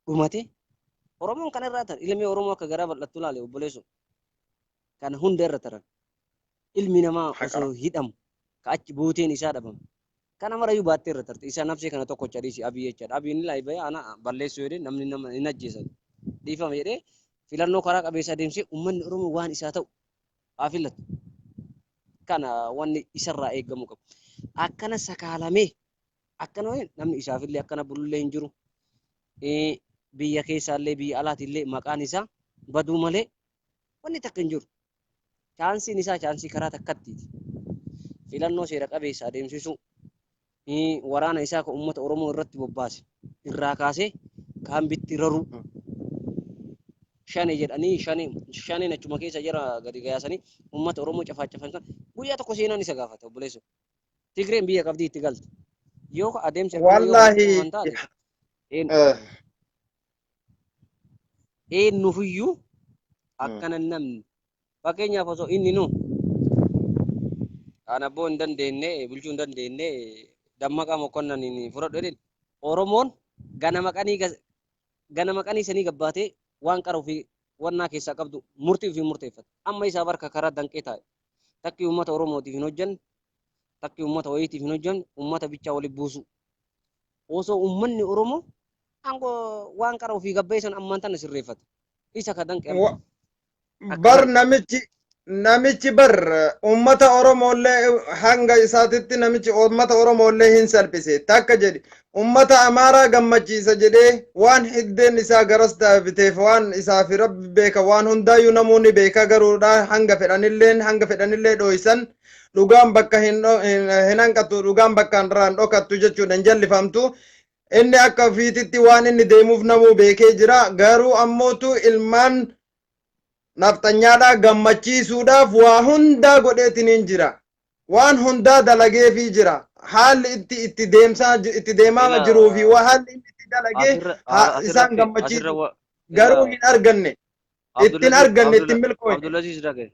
dhumate Oromoon kanarraa taran ilmi Oromoo akka garaa bal'attu laale obboleessu kana hunda irra taran ilmi namaa osoo hidhamu ka achi buuteen isaa dhabamu kana marayyuu baattee irra tarte isa nafsee kana tokko cadhiisi Abiy jechaadha. Abiy inni laayibee ana balleessuu jedhee namni nama hin ajjeesan dhiifama jedhee filannoo karaa qabeessa adeemsee uummanni Oromoo waan isaa ta'u haa filatu. Kana wanni isarraa eegamu qabu. Akkana sakaalamee akkana namni isaafillee akkana bulullee hin jiru. Biyya keessaallee biyya alaatillee maqaan isaa baduu malee wanni takka hin jiru. Chaansiin isaa chaansii karaa takkattiiti. Filannoo seera qabeessa adeemsisuu waraana isaa kan uummata Oromoo irratti bobbaase irraa kaasee kaambitti raruu shane jedhanii shaneen achuma keessa jara gadi gayaasanii uummata Oromoo cafaacafan kan guyyaa tokko seenaan isa gaafata obboleessu. Tigreen biyya qabdii itti galte. Yoo adeemsa Wallaahi eenyufiyyuu akkana namni fakkeenyaaf osoo inni nu kan abboo hin dandeenye bulchuu hin dandeenye Dammaqaa Mokonnan fudhadhu jedheen Oromoon ganama qanii sanii gabbaatee waan qaruu fi wannaa keessaa qabdu murtii ofii murteeffata. Amma isaa barka karaa danqee taa'e. Takki uummata Oromootiif hin hojjanne, takki uummata wayiitiif hin hojjanne, uummata bichaa waliin buusu. Osoo uummanni Oromoo aangoo waan qara ofii gabbeessan ammaan tana sirreeffata. Isa ka danqe. Bar namichi bar uummata Oromooillee hanga isaatitti namichi uummata Oromooillee hin salphise. Takka jedhi uummata Amaaraa gammachiisa jedhee waan hiddeen isaa garas daabiteef waan isaaf rabbi beeka waan hundaayyuu namoonni beeka garuudha hanga fedhanillee dhooysan dhugaan bakka hin hanqattu dhugaan bakka irraan dhokattu jechuudha hin jallifamtu. Inni akka ofiititti waan inni deemuuf namuu beekee jira garuu ammootu ilmaan nafxanyaadhaa gammachiisuudhaaf waa hundaa godheetiin jira. Waan hundaa dalageefii jira. Haalli itti deemaa jiruu fi haalli inni itti dalagee isaan gammachiisu garuu hin arganne. Ittiin arganne ittiin milkooyne. Abdulaziz dhagaye.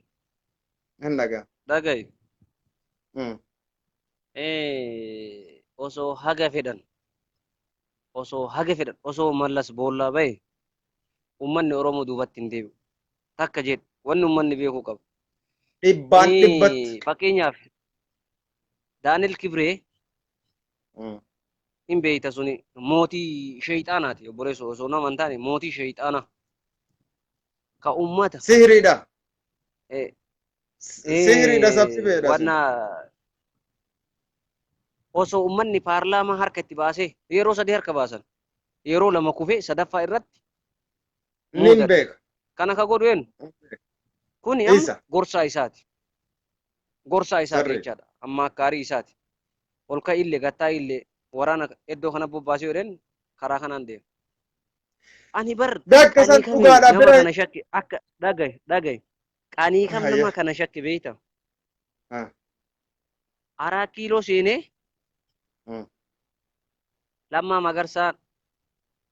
Hin dhagaa. Dhagaye. Osoo haga fedhan osoo Mallas boollaa bahe uummanni Oromoo duubatti hin deebi'u. Takka jedhu wanni uummanni beekuu qabu. Dhibbaan dhibbatti. Fakkeenyaaf Daani'el Kibree hin beeyta suni mootii sheexaanaati obboleessoo osoo nama hin taane mootii sheexaanaa. Ka uummata. Sihiriidha. Sihiriidha sabsibeedha. Wanna osoo uummanni paarlaamaa harka itti baasee yeroo sadii harka baasan yeroo lama kufee sadaffaa irratti. Nin beeka. Kana ka godhu eenyu? Kuni amma gorsaa isaati. Gorsaa isaati jechaadha. Amma akkaarii isaati. Ol ka'illee gattaa illee waraana iddoo kana bobbaasee jedheen karaa kanaan deema. Ani bar Bakka san dhugaadha bira. Nama kana shakki akka dhagaye. Qanii kam nama kana shakki beekta? 4 kiiloo seenee Lammaa Magarsaa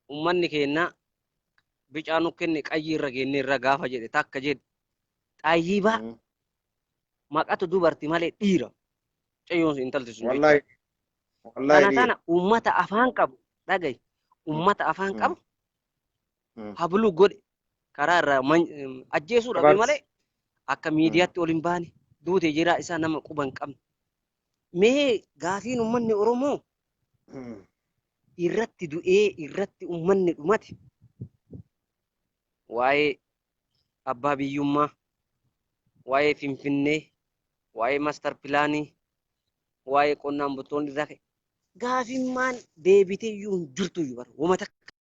uummanni keenya Bicaa nu kenne qayyii irra geenne irra gaafa jedhe takka jedhe. Xayyiibaa maqatu dubarti malee dhiira. Mucayyoon sun intalti sun jechuudha. Wallahi wallahi Tana dhiira. tana uummata afaan qabu dhagayi. Uummata afaan qabu habluu godhe karaa irraa ajjeesuu dhabe Abaarsi. malee akka miidiyaatti ol hin baane duute jiraa isaa nama quba hin qabne. Mee gaafiin uummanni Oromoo irratti du'ee irratti uummanni dhumate waa'ee abbaa biyyummaa, waa'ee Finfinnee, waa'ee master pilaanii, waa'ee qonnaan bultoonni irraa ka'e. Gaafimmaan deebitee iyyuu hin jirtu iyyuu bara. Wama takka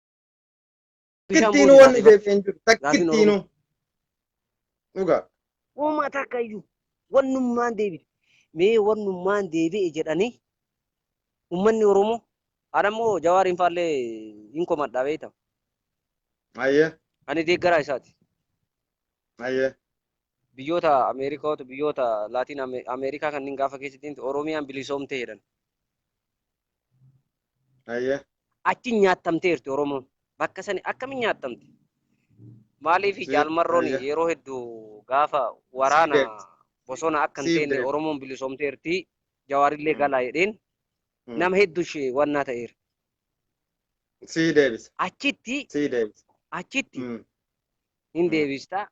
bishaan Takkittiinuu boodii wanni taate bara. deebi'ee hin jiru. Gaafiin Takkittiinuu. Oromoo. Dhugaa. Wama takka iyyuu wannummaan deebite. Mee wannummaan deebi'e jedhanii uummanni Oromoo ana immoo Jawaariin faallee hin komadhaa beekta. Ayyee. Ani deeggaraa isaati. Ayyee. Biyyoota Ameerikaatu biyyoota Laatiin Ameerikaa kanneen gaafa keessatti Oromiyaan bilisoomte jedhan. Ayyee. Achi nyaattamteerti Oromoon. Bakka sani akkamiin nyaattamte? Maaliif Jaalmarroon yeroo hedduu gaafa waraana bosona akka hin Siif teenne deebisa. Oromoon bilisoomteerti Jawaarillee galaa jedheen nama hedduu ishee wannaa ta'eera. Sii deebisa. Achitti Sii deebisa. achitti hin deebista.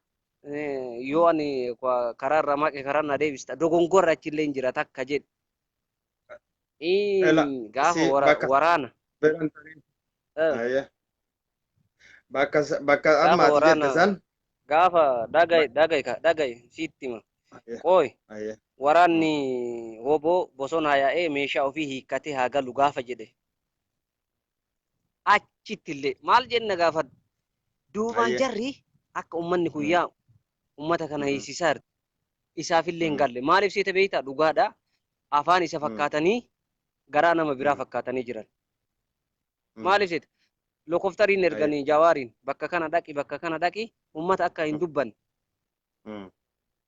Yoo ani karaa irra maqe karaa na deebista. Dogongorra achillee hin jira takka jedhe. Ela Gaafa si bakka waraana. biran tarin. Ayyee. Bakka bakka Gaafa amma ati jette waraana san. gaafa dhagaye dhagaye dhagaye sitti hima. Ayyee. Qooy Ayyee. waraanni hoboo bosona yaa'ee meeshaa ofii hiikkatee haa galu gaafa jedhe. Achitti illee maal jenna gaafadhu. Duubaan jarri akka uummanni kun yaa'u uummata kana hiisisaa jirti. Isaafillee hin galle. Maaliif seeta beektaa dhugaadha. Afaan isa fakkaatanii garaa nama biraa fakkaatanii jiran. Maaliif seeta? Lokoftariin erganii Jawaariin bakka kana dhaqi bakka kana dhaqi uummata akka hin dubbanne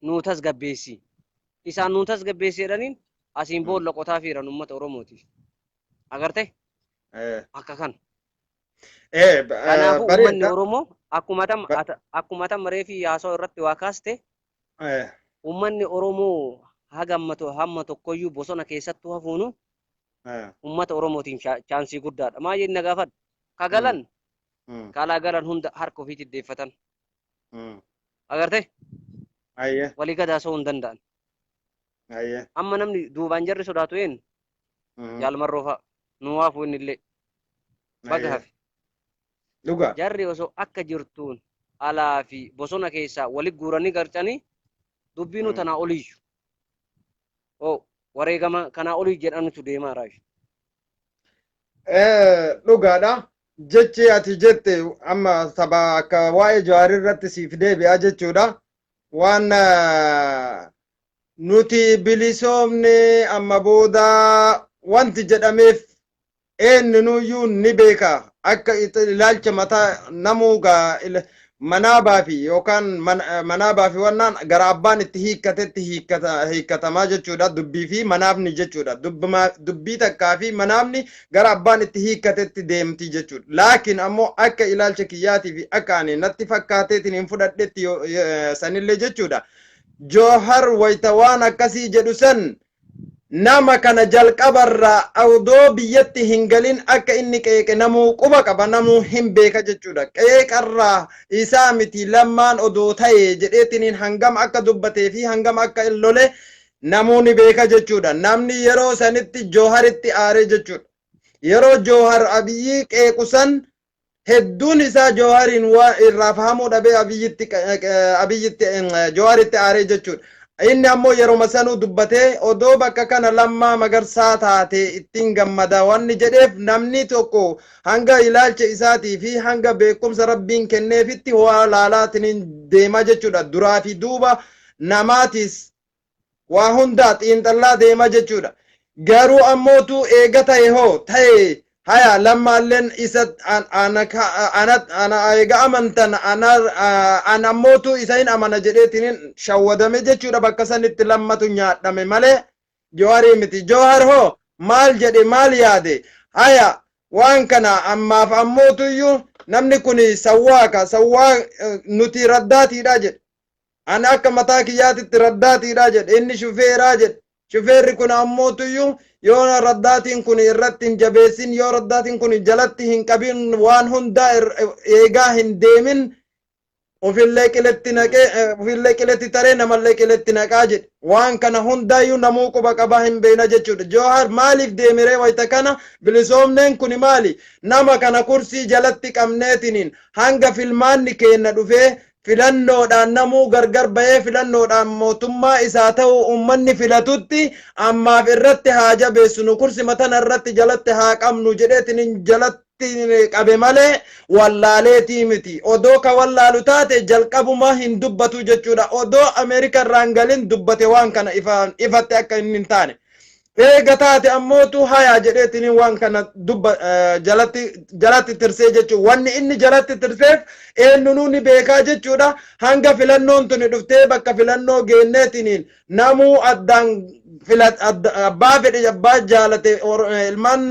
nuu tasgabbeessi. Isaan nuu tasgabbeessi jedhaniin asiin boolla qotaa fiiran uummata Oromootiif. Agartee? Akka kana. Kanaafuu uummanni Bareeda. Oromoo akkuma tam akkuma tam reefii haasawaa irratti waa kaaste uummanni Oromoo haga hamma tokkoyyuu bosona keessattuu hafuunu uummata Oromootiin chaansii guddaadha. Maa jenna gaafadhu? Ka galan kalaa galan hunda harka ofiitti deeffatan. Agartee? Ayyee. Walii gad haasa'uu hin danda'an. Ayyee. Amma namni duubaan jarri sodaatu eenyu? Jaalmarroo fa'a. Nu hafu inni illee. Baga hafe. Dhugaa. Jarri osoo akka jirtuun alaa fi bosona keessaa wali guuranii garcanii dubbiinuu tanaa oliyyu. Oo wareegama kanaa olii jedhanutu deemaa raayu. Dhugaadha. Jechi ati jette amma saba akka waa'ee Jawaarii irratti siif deebi'a jechuudha. Waan nuti bilisoomne amma booda wanti jedhameef eenyunuyyuu ni beeka. Akka ilaalcha mataa namuu gaa manaabaa fi yookaan manaabaa fi wannaan gara abbaan itti hiikkatetti hiikkatamaa jechuudha. Dubbii fi manaabni jechuudha. Dubbii takkaa fi manaabni gara abbaan itti hiikkatetti deemti jechuudha. Laakiin ammoo akka ilaalcha kiyyaatii fi akka ani natti fakkaateetiin hin fudhadhetti sanillee jechuudha. Joohar wayita waan akkasii jedhu san nama kana jalqabarraa odoo biyyatti hin galin akka inni qeeqe namuu quba qaba, namuu hin beeka jechuudha. Qeeqarraa isaa miti Lammaan odoo ta'e jedheetiniin hangam akka dubbatee fi hangam akka hin lole namuu ni beeka jechuudha. Namni yeroo sanitti Jooharitti aaree jechuudha. Yeroo Joohar Abiyyii qeequ san hedduun isaa Joohariin waa irraa fahamuu dhabee Abiyyitti Jooharitti aaree jechuudha. Inni ammoo yeroma sanuu dubbatee odoo bakka kana Lammaa Magarsaa taate ittiin gammada wanni jedheef namni tokko hanga ilaalcha isaatii fi hanga beekumsa Rabbiin kenneefitti waa laalaatiin deema jechuudha. Duraa fi duuba namaatis waa hundaa xiinxallaa deema jechuudha. Garuu ammootu eega ta'e hoo ta'e haya Lammaalleen isa ana eega amantan ana ammootu isa hin amana jedheetiin shawwadame jechuudha. Bakka sanitti Lammatu nyaadhame malee Jawaarii miti. Jawaar hoo maal jedhe, maal yaade? Haya waan kana ammaaf ammootuyyuu Namni kun sawwaaka sawwaa nuti raddaatiidha jedhe. Ani akka mataa kiyyaatitti raddaatiidha jedhe. Inni shufeeraa jedhe. Shufeerri kun ammootuyyuu yoo raddaatiin kun irratti hin jabeessin, yoo raddaatiin kun jalatti hin qabin, waan hundaa eegaa hin deemin, ofillee qiletti naqee, ofillee qiletti taree namallee qiletti naqaa jedhe. Waan kana hundaayyuu namuu quba qabaa hin beekna jechuudha. Joohar maaliif deemiree wayita kana? Bilisoomneen kun maali? Nama kana kursii jalatti qabneetiniin hanga filmaanni keenna dhufee filannoodhaan namuu gargar bahee filannoodhaan mootummaa isaa ta'u uummanni filatutti ammaaf irratti haa jabeessinu, kursima tana irratti jalatti haa qabnu jedheetiniin jalatti qabe malee wallaaleetii miti. Odoo ka wallaalu taate jalqabuma hin dubbatu jechuudha. Odoo Ameerika irraan galin dubbate waan kana ifatti akka inni hin taane. Eega taate ammootu hayaa jedheetiin waan kana dubba jalatti jalatti tirsee jechuudha. Wanni inni jalatti tirseef eenyunuu ni beekaa jechuudha. Hanga filannoon tuni dhuftee bakka filannoo geenneetiniin namuu addaan filat abbaa fedhe abbaa jaalate ilmaan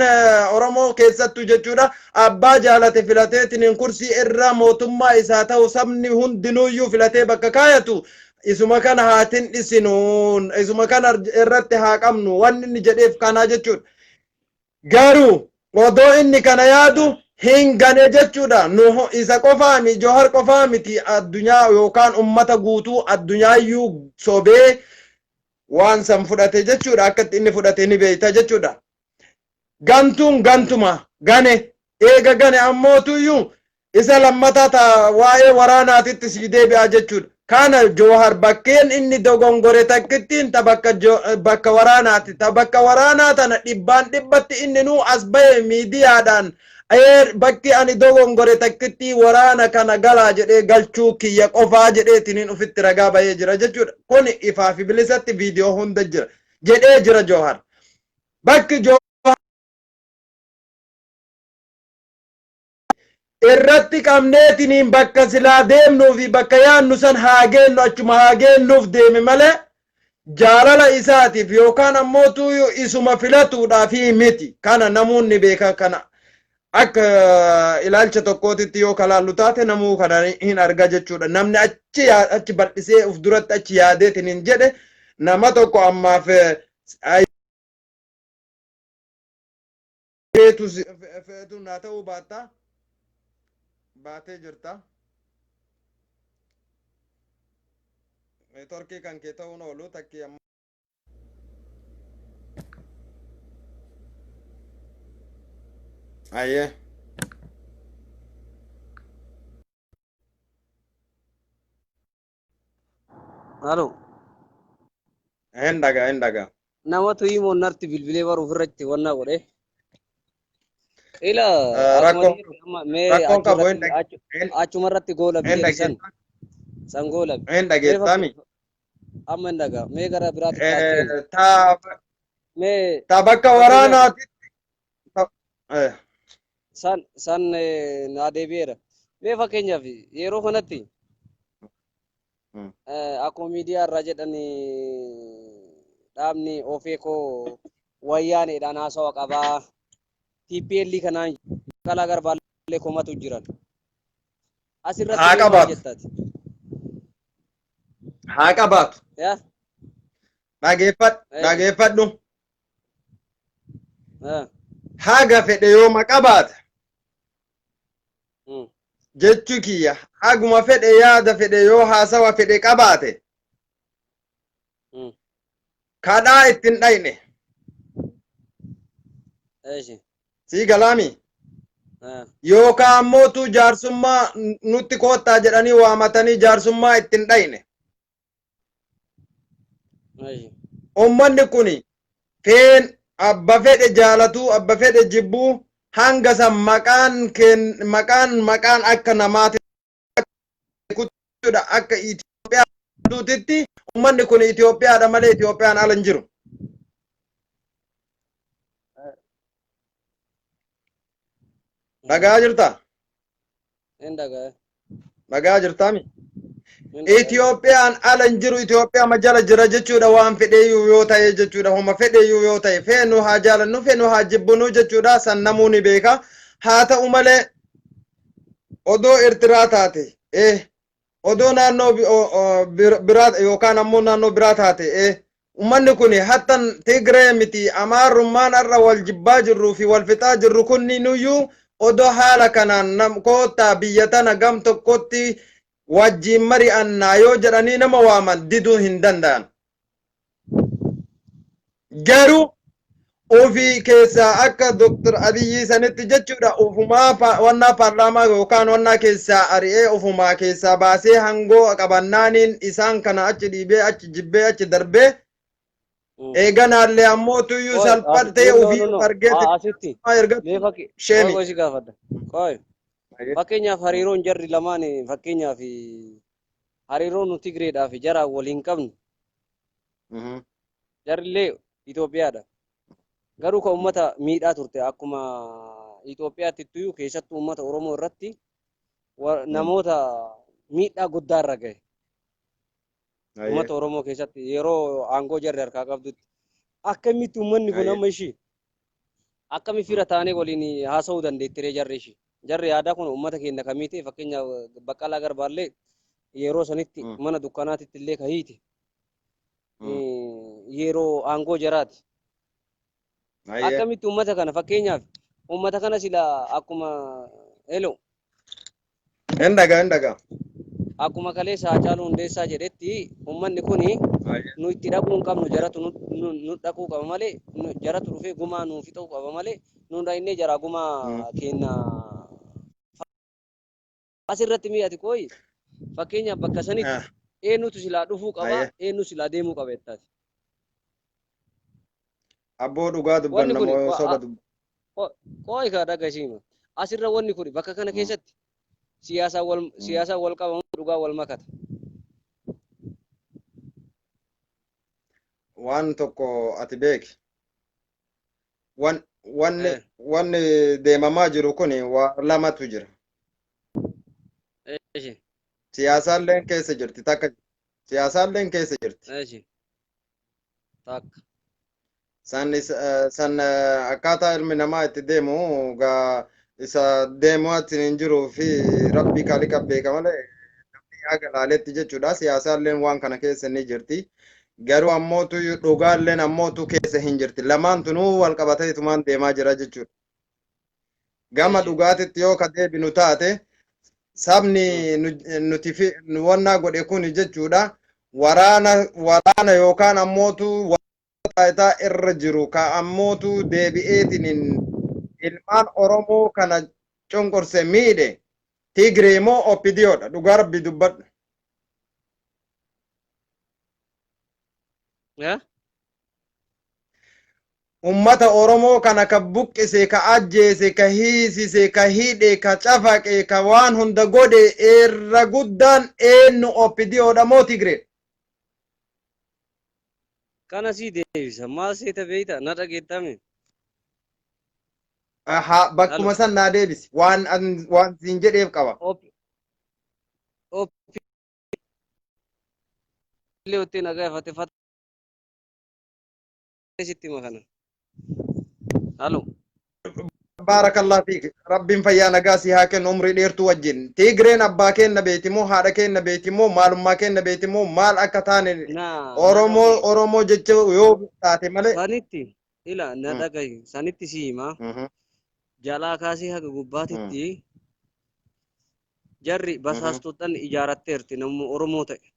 Oromoo keessattuu jechuudha abbaa jaalate filateetiniin kursii irra mootummaa isaa ta'u sabni hundinuuyyuu filatee bakka kaayatu isuma kana haa tindhisinu, isuma kana irratti haa qabnu wanni inni jedheef kanaa jechuudha. Garuu odoo inni kana yaadu hin gane jechuudha. Nu isa qofaa mi Johar qofaa miti, addunyaa yookaan ummata guutuu addunyaayyuu sobee waan san fudhate jechuudha. Akka inni fudhate ni beekta jechuudha. Gantuun gantuma gane. Eega gane ammootuyyuu isa lammataa ta waa'ee waraanaatitti sii deebi'a jechuudha. Kana Joohar bakkeen inni dogongore takkittiin ta bakka bakka waraanaati. Ta bakka waraanaa tana dhibbaan dhibbatti inni nuu as bahe miidiyaadhaan bakki ani dogongore takkittii waraana kana galaa jedhee galchuu kiyya qofaa jedheetiniin ufitti ragaa bahee jira jechuudha. Kuni ifaa fi bilisatti viidiyoo hunda jira jedhee jira Joohar. Bakki Joohar irratti qabneetiniin bakka silaa deemnuu fi bakka yaannu san haa geennu, achuma haa geennuuf deeme malee jaalala isaatiif yookaan ammoo tuuyuu isuma filatuudhaaf miti. Kana namoonni beeka. Kana akka ilaalcha tokkootitti yoo kalaallu taate namuu kana hin arga jechuudha. Namni achi achi bal'isee uf duratti achi yaadeetiin hin jedhe nama tokko ammaaf feetu feetu naa ta'uu baatta baatee jirta. Neetworkii kan kee ta'uun oolu takkii ammoo. Ayyee. Halo. Hin dhagaa, hin dhagaa. Namatu himuun narti bilbilee baruuf ofirratti wannaa godhe. Ila akkuma Rakkoon jette amma mee rakkoon qabu hin achuma irratti goolabi hin jedhe san dhageetta san goolabi. hin Mee dhageettaami. fakkeenya amma hin dhagaa mee gara biraatti taasifne. Ta Mee ta bakka fakkeenyaaf waraanaatti san san naa deebi'eera. Mee fakkeenyaaf yeroo kanatti akkuma miidiyaa irraa jedhan dhaabni Ofeekoo wayyaaneedhaan haasawa qabaa. TPL kanaan Baqqalaa Garbaallee komatu jiran. Asirratti Haa mee maal qabaatu. jettaati? Haa qabaatu. Yaa? Dhageeffadhu. Eeshi. Dhageeffadhu. Ah. Haga fedhe yooma qabaate jechuu kiyya, haguma fedhe yaada fedhe yoo haasawa fedhe qabaate kadhaa ittiin dhayne. Eeshi. Sii galaami. Ah. Yookaan ammootu jaarsummaa nutti koottaa jedhanii waamatanii jaarsummaa ittiin dhayne. Eeshi. Ummanni kun feen abba fedhe jaalatuu abba fedhe jibbuu hanga san maqaan keen maqaan maqaan akka namaati jechuudha. Akka Itoophiyaatti ummanni kun Itoophiyaadha malee Itoophiyaan ala hin jiru. Dhagaa jirtaa? Hin dhagaa. Dhagaa jirtaami? Hin dhagaa. Itoophiyaan ala hin jiru, Itoophiyaa ma jala jira jechuudha. Waan fedheeyyuu yoo ta'e jechuudha, homa fedheeyyuu yoo ta'e, feenu haa jaalannu, feenu haa jibbinu jechuudha, san namuu ni beeka. Haa ta'u malee Odoo Eertiraa taate, odoo naannoo biraa yookaan ammoo naannoo biraa taate, ummanni kun hattan Tigree miti, Amaarummaan har'a wal jibbaa jirruu fi wal fixaa jirru kunniinuyyuu odoo haala kanaan nam koottaa biyya tana gam tokkotti wajjiin mari'annaa yoo jedhanii nama waaman diduu hin danda'an. Garuu ofii keessaa akka Dr. Abiyyi sanitti jechuudha, ofumaa wannaa paarlaamaa yookaan wannaa keessaa ari'ee, ofumaa keessaa baasee, hangoo qabannaaniin isaan kana achi dhiibee, achi jibbee, achi darbee, eeganaallee ammoo tuyyuu salphattee ofii argeeti Asitti ergatu mee fakki sheemi. Qoy, si gaafadha. Qoy, fakkeenyaaf hariiroon jarri lamaan, fakkeenyaaf hariiroon nu Tigreedhaa fi jaraan waliin qabnu, jarrillee Itoophiyaadha. Garuu kan uummata miidhaa turte akkuma Itoophiyaatti iyyuu, keessattuu uummata Oromoo irratti namoota miidhaa guddaa irra gahe. Uummata Oromoo keessatti yeroo aangoo jarri harkaa qabdutti. Akkamitti uummanni kun amma ishii akkami fira taanee waliin haasa'uu dandeettiree jarri ishii? Jarri aadaa kun uummata keenya kamii ta'e? Fakkeenyaaf Baqqalaa Garbaallee yeroo sanitti mana dukkanaatitti illee kahiiti. Yeroo aangoo jaraati. Akkamitti uummata kana, fakkeenyaaf uummata kana sila akkuma, hello? Hin dhagaa, hin dhagaa. Akkuma kaleessa Haacaaluu Hundeessaa jedhetti, uummanni kuni nu itti dhaquu hin qabnu, jaratu nu dhaquu qaba malee, jaratu dhufee gumaa nuu fixuu qaba malee, nu dhaynee jaraa gumaa kenna. Asirratti mi'ati kooyi, fakkeenyaaf bakka sanitti eenyutu silaa dhufuu qaba, eenyu silaa deemuu qaba jettaati? Abboo, dhugaa Wanni dubbanna kun moo soba dubbanna? Qooyi kaa dhagasiima. Asirra wanni kun bakka kana keessatti siyaasaan wal qabamu, dhugaa wal makata. Waan tokko ati beeki. Wanni wanni deemamaa jiru kun waa lamatu jira. Siyaasaalleen keessa jirti, takka siyaasaalleen keessa jirti. Eeshi. Takka. San san akkaataa ilmi namaa itti deemu gaa isa deemaatti hin jiruu fi rabbi kaaliqa beeka malee, namni haga laaletti jechuudha. Siyaasaalleen waan kana keessa ni jirti. Garuu ammootu dhugaalleen ammootu keessa hin jirti. Lamaan tunuu wal qabateetumaan deemaa jira jechuudha. Gama dhugaatitti yoo ka deebinu taate, sabni nuti nu wannaa godhe kun jechuudha, waraana waraana yookaan ammootu taayitaa irra jiru ka ammootu deebi'eetiniin ilmaan Oromoo kana cunqurse, miidhe, Tigree moo OPDOdha? Dhugaa rabbii dubbadhu. Eh? Ummata Oromoo kana ka buqqise, ka ajjeese, ka hiisise, ka hidhe, ka cafaqe, ka waan hunda godhe irra guddaan eenyu? OPDOdha moo Tigree? Kana sii deebisa. Maal seeta beeyta? Na dhageettame? Haa, bakkuma san naa deebisi. Waan waan siin jedheef qaba. Op illee uttee nagaa ifate fate sitti hima kana. Halo. Baarakallah fiik. Rabbiin fayyaa nagaa si haa kennu umrii dheertuu wajjin. Tigreen abbaa kenna beeti moo, haadha kenna beeti moo, maalummaa kenna beeti moo, maal akka taane Na Oromoo Oromoo jecha yoo taate malee. Sanitti ila na dhagahi, sanitti si hima. Jalaa kaasee haga gubbaatitti jarri basaastotaan ijaaratteerti namuma Oromoo ta'e.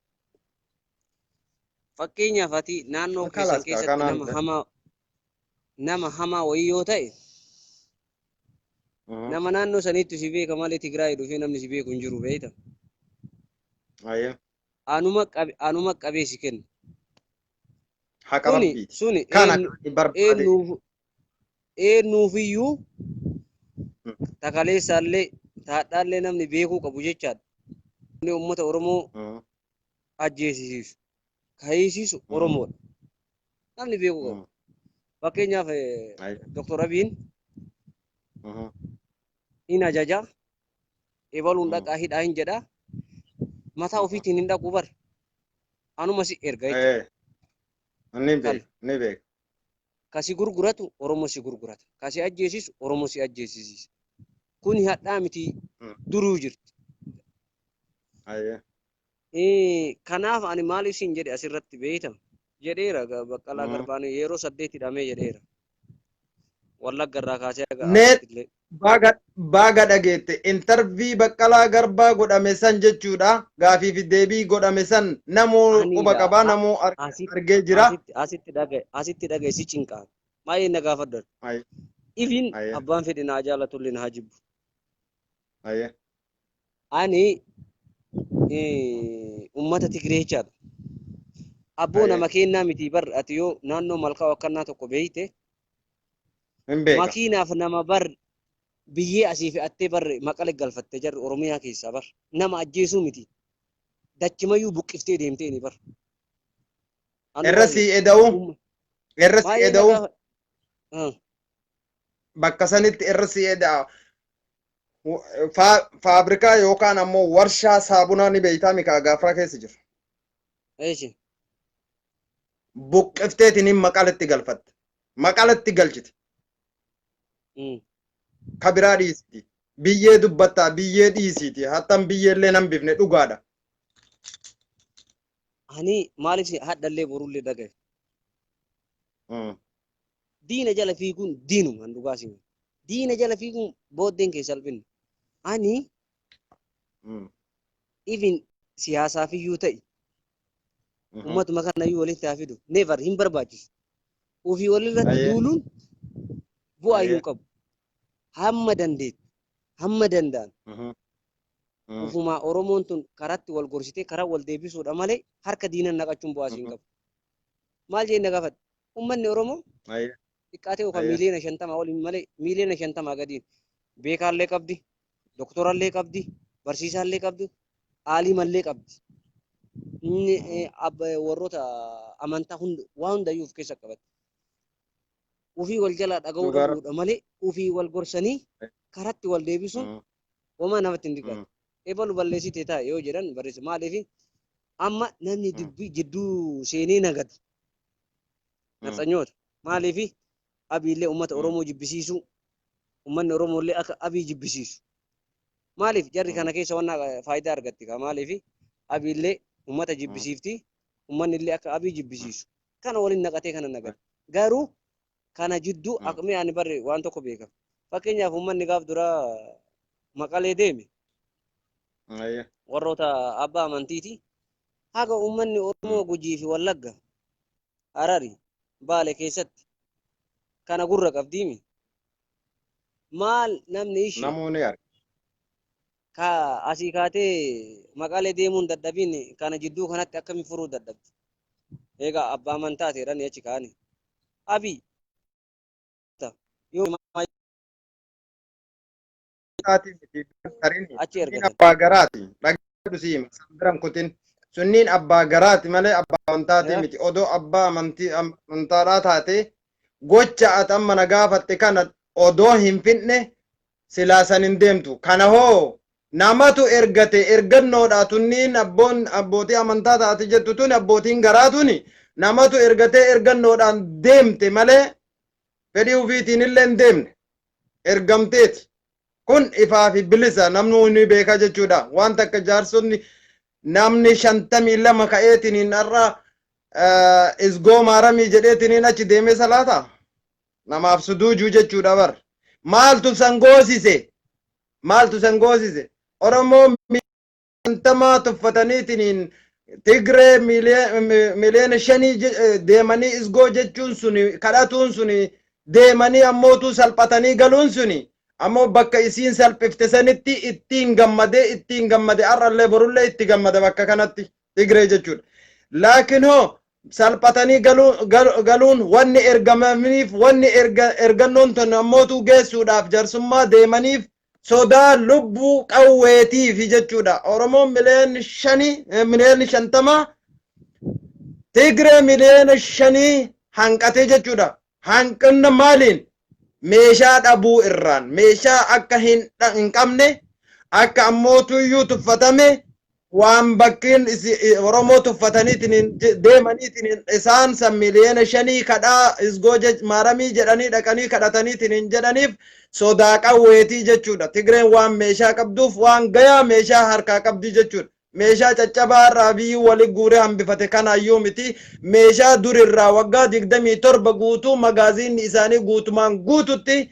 Fakkeenyaaf ati naannoo keessan Kalaas keessatti kanaan nama hamaa wayii yoo ta'e, nama naannoo saniitti si beeka malee Tigraay dhufee namni si beeku hin jiru, beekta. Anuma qabee si kenna. Haqa Kuni rabbiiti. suni Kana kan barbaade. Eenyuufiyyuu takaleessaallee taadhaallee namni beekuu qabu jechaadha. Inni uummata Oromoo ajjeesisiisu, ka hiisisu Oromoodha. Namni beekuu qabu. Fakkeenyaaf Dr. Abiyin hin ajaja, ebaluun dhaqaa hidhaa hin jedha. Mataa ofiitiin hin dhaqu bar. Anuma si erga jechuudha. Ni beeka, ni beeka. Kasi gurguratu Oromoo si gurgurata. Kasi ajjeesisu Oromoo si ajjeesisiisa. Kuni hadhaa miti duruu jirti. Ayyee. Kanaaf ani maaliif siin jedhe asirratti beeyta jedheera Baqqalaa Garbaan yeroo 8 hidhamee jedheera. Wallagga irraa kaasee haga Mee Arsiitti illee. baga baga dhageette intarvii Baqqalaa Garbaa godhame san jechuudha. Gaafii fi deebii godhame san namuu quba Aniidha qabaa namuu asitti argee jira. asitti dhagaye si cinqaa. Baay'ee na gaafadhu. Ifin abbaan fedhe naa jaalatullee naa jibbu. Ani ummata Tigree jechaadha. Abboo nama kennaa miti bar ati yoo naannoo malkaa wakkannaa tokko beeyte Hin beeka. Makiinaaf nama bar biyyee asii fe'attee bar maqale galfatte jarri Oromiyaa keessaa bar nama ajjeesuu miti. Dachimayyuu buqqiftee deemteeni bar. Anu Irra bar sii eda'u irra sii baay'ee na eda'u gaafa. Bakka sanitti irra sii eda'a. Faabrikaa yookaan ammoo warshaa saabunaa ni beeytaa mikaa gaafraa keessa jiru. Eeshi. Buqqifteetiin maqalatti galfatte. Maqalatti galchite. Ka biraa dhiisiti. Biyyee dubbattaa biyyee dhiisiiti. Hattan biyyeellee nan bifne dhugaadha. Ani maaliif hadhallee borullee dhagaye. Diina jala fiiguun diinuma an dhugaa sima. Diina jala fiiguun booddeen kee salphinna. Ani even siyaasaaf iyyuu ta'e ummatuma kanayyuu walitti haa fidu. Never hin barbaachisu. Ofii walirratti duuluun bu'aa iyyuu hin qabu. Hamma dandeettu, hamma danda'an ufumaa Oromoon tun karatti wal gorsitee karaa wal deebisuudha malee harka diinan naqachuun bu'aa siin qabu. Maal jeen na gaafadhu? Uummanni Oromoo xiqqaatee yookaan 50 miiliyoona oliin malee 50 miiliyoona gadiin beekaallee qabdi, doktorallee qabdi, barsiisaallee qabdi, aalimallee qabdi. Inni warroota amantaa hunda waa hundayyuu of keessa qabatti. Ufii wal jalaa dhaga'uu Dhugaa dhabuudha malee ufii wal gorsanii karatti wal deebisuun homaa namatti hin dhiqatu. Ebalu balleessitee taa'e yoo jedhan barreessa. Maaliif amma namni dubbii jidduu seenee nagadu nafxanyoota. Maaliif Abiillee uummata Oromoo jibbisiisuu, uummanni Oromoo illee akka Abii jibbisiisu. Maaliif jarri kana keessa waan faayidaa argatti kaa maaliif Abiillee uummata jibbisiifti, uummanni illee akka Abii jibbisiisu. Kana waliin naqatee kana nagada. Garuu kana jidduu aqmee ani barre waan tokko beeka. Fakkeenyaaf uummanni gaaf duraa Maqalee deeme warroota abbaa amantiiti. Haga uummanni Oromoo Gujii fi Wallagga, Harari, Baale keessatti kana gurra qabdiimi. Maal namni ishii Namoonni arga. Ka asii kaatee Maqalee deemuun dadhabiin kana jidduu kanatti akkamiin furuu dadhabdi? Egaa abbaa amantaa ta'edhaan achi kaa'ani. Abiy yoo Isaatii miti tarini achi sunniin ergatan. Abbaa garaati. Dhaggeeffadhu si hima. San biran kutin. Sunniin abbaa garaati malee abbaa amantaatii miti. Odoo abbaa amantii amantaadhaa taate gocha ati amma na gaafatte kana odoo hin finne silaa san hin deemtu. Kana hoo namatu ergate ergannoodha tunniin abboon abbootii amantaa taate jettu tuni abbootiin garaa tuni namatu ergatee ergannoodhaan deemte malee fedhii ofiitiin illee hin deemne ergamteeti. Kun ifaa fi bilisa namni ni beeka jechuudha. Waan takka jaarsonni namni 52 ka'eetiniin har'a isgoo maaramii jedheetiniin achi deemee salaata. Namaaf suduujuu jechuudha bar. Maaltu san goosise? Maaltu san goosise? Oromoo 50 tuffataniitiniin Tigree 5 miiliyoona deemanii isgoo jechuun suni kadhatuun suni deemanii ammootuu salphatanii galuun suni ammoo bakka isiin salphifte sanitti ittiin gammadee ittiin gammade har'allee borullee itti gammada bakka kanatti Tigree jechuudha. Laakiin hoo salphatanii galuun wanni ergamaniif wanni ergannoon tun ammootuu geessuudhaaf jarsummaa deemaniif sodaa lubbuu qawweetiifi jechuudha. Oromoon 5 miiliyoona 50 miiliyoona Tigree 5 miiliyoona hanqatee jechuudha. Hanqinna maaliin? Meeshaa dhabuu irraan meeshaa akka hin qabne akka ammootuyyuu tuffatame. Waan bakkiin Oromoo tuffataniitiin deemaniitiin isaan san 5 miliyoona kadhaa isgoo maaramii jedhanii dhaqanii kadhataniitiin jedhaniif sodaa qawweetii jechuudha. Tigreen waan meeshaa qabduuf, waan gayaa meeshaa harkaa qabdi jechuudha. Meeshaa caccabaa irraa biyyi wali guuree hambifate kanaayyuu miti. Meeshaa durirraa waggaa 27 guutuu magaaziinni isaanii guutumaan guututti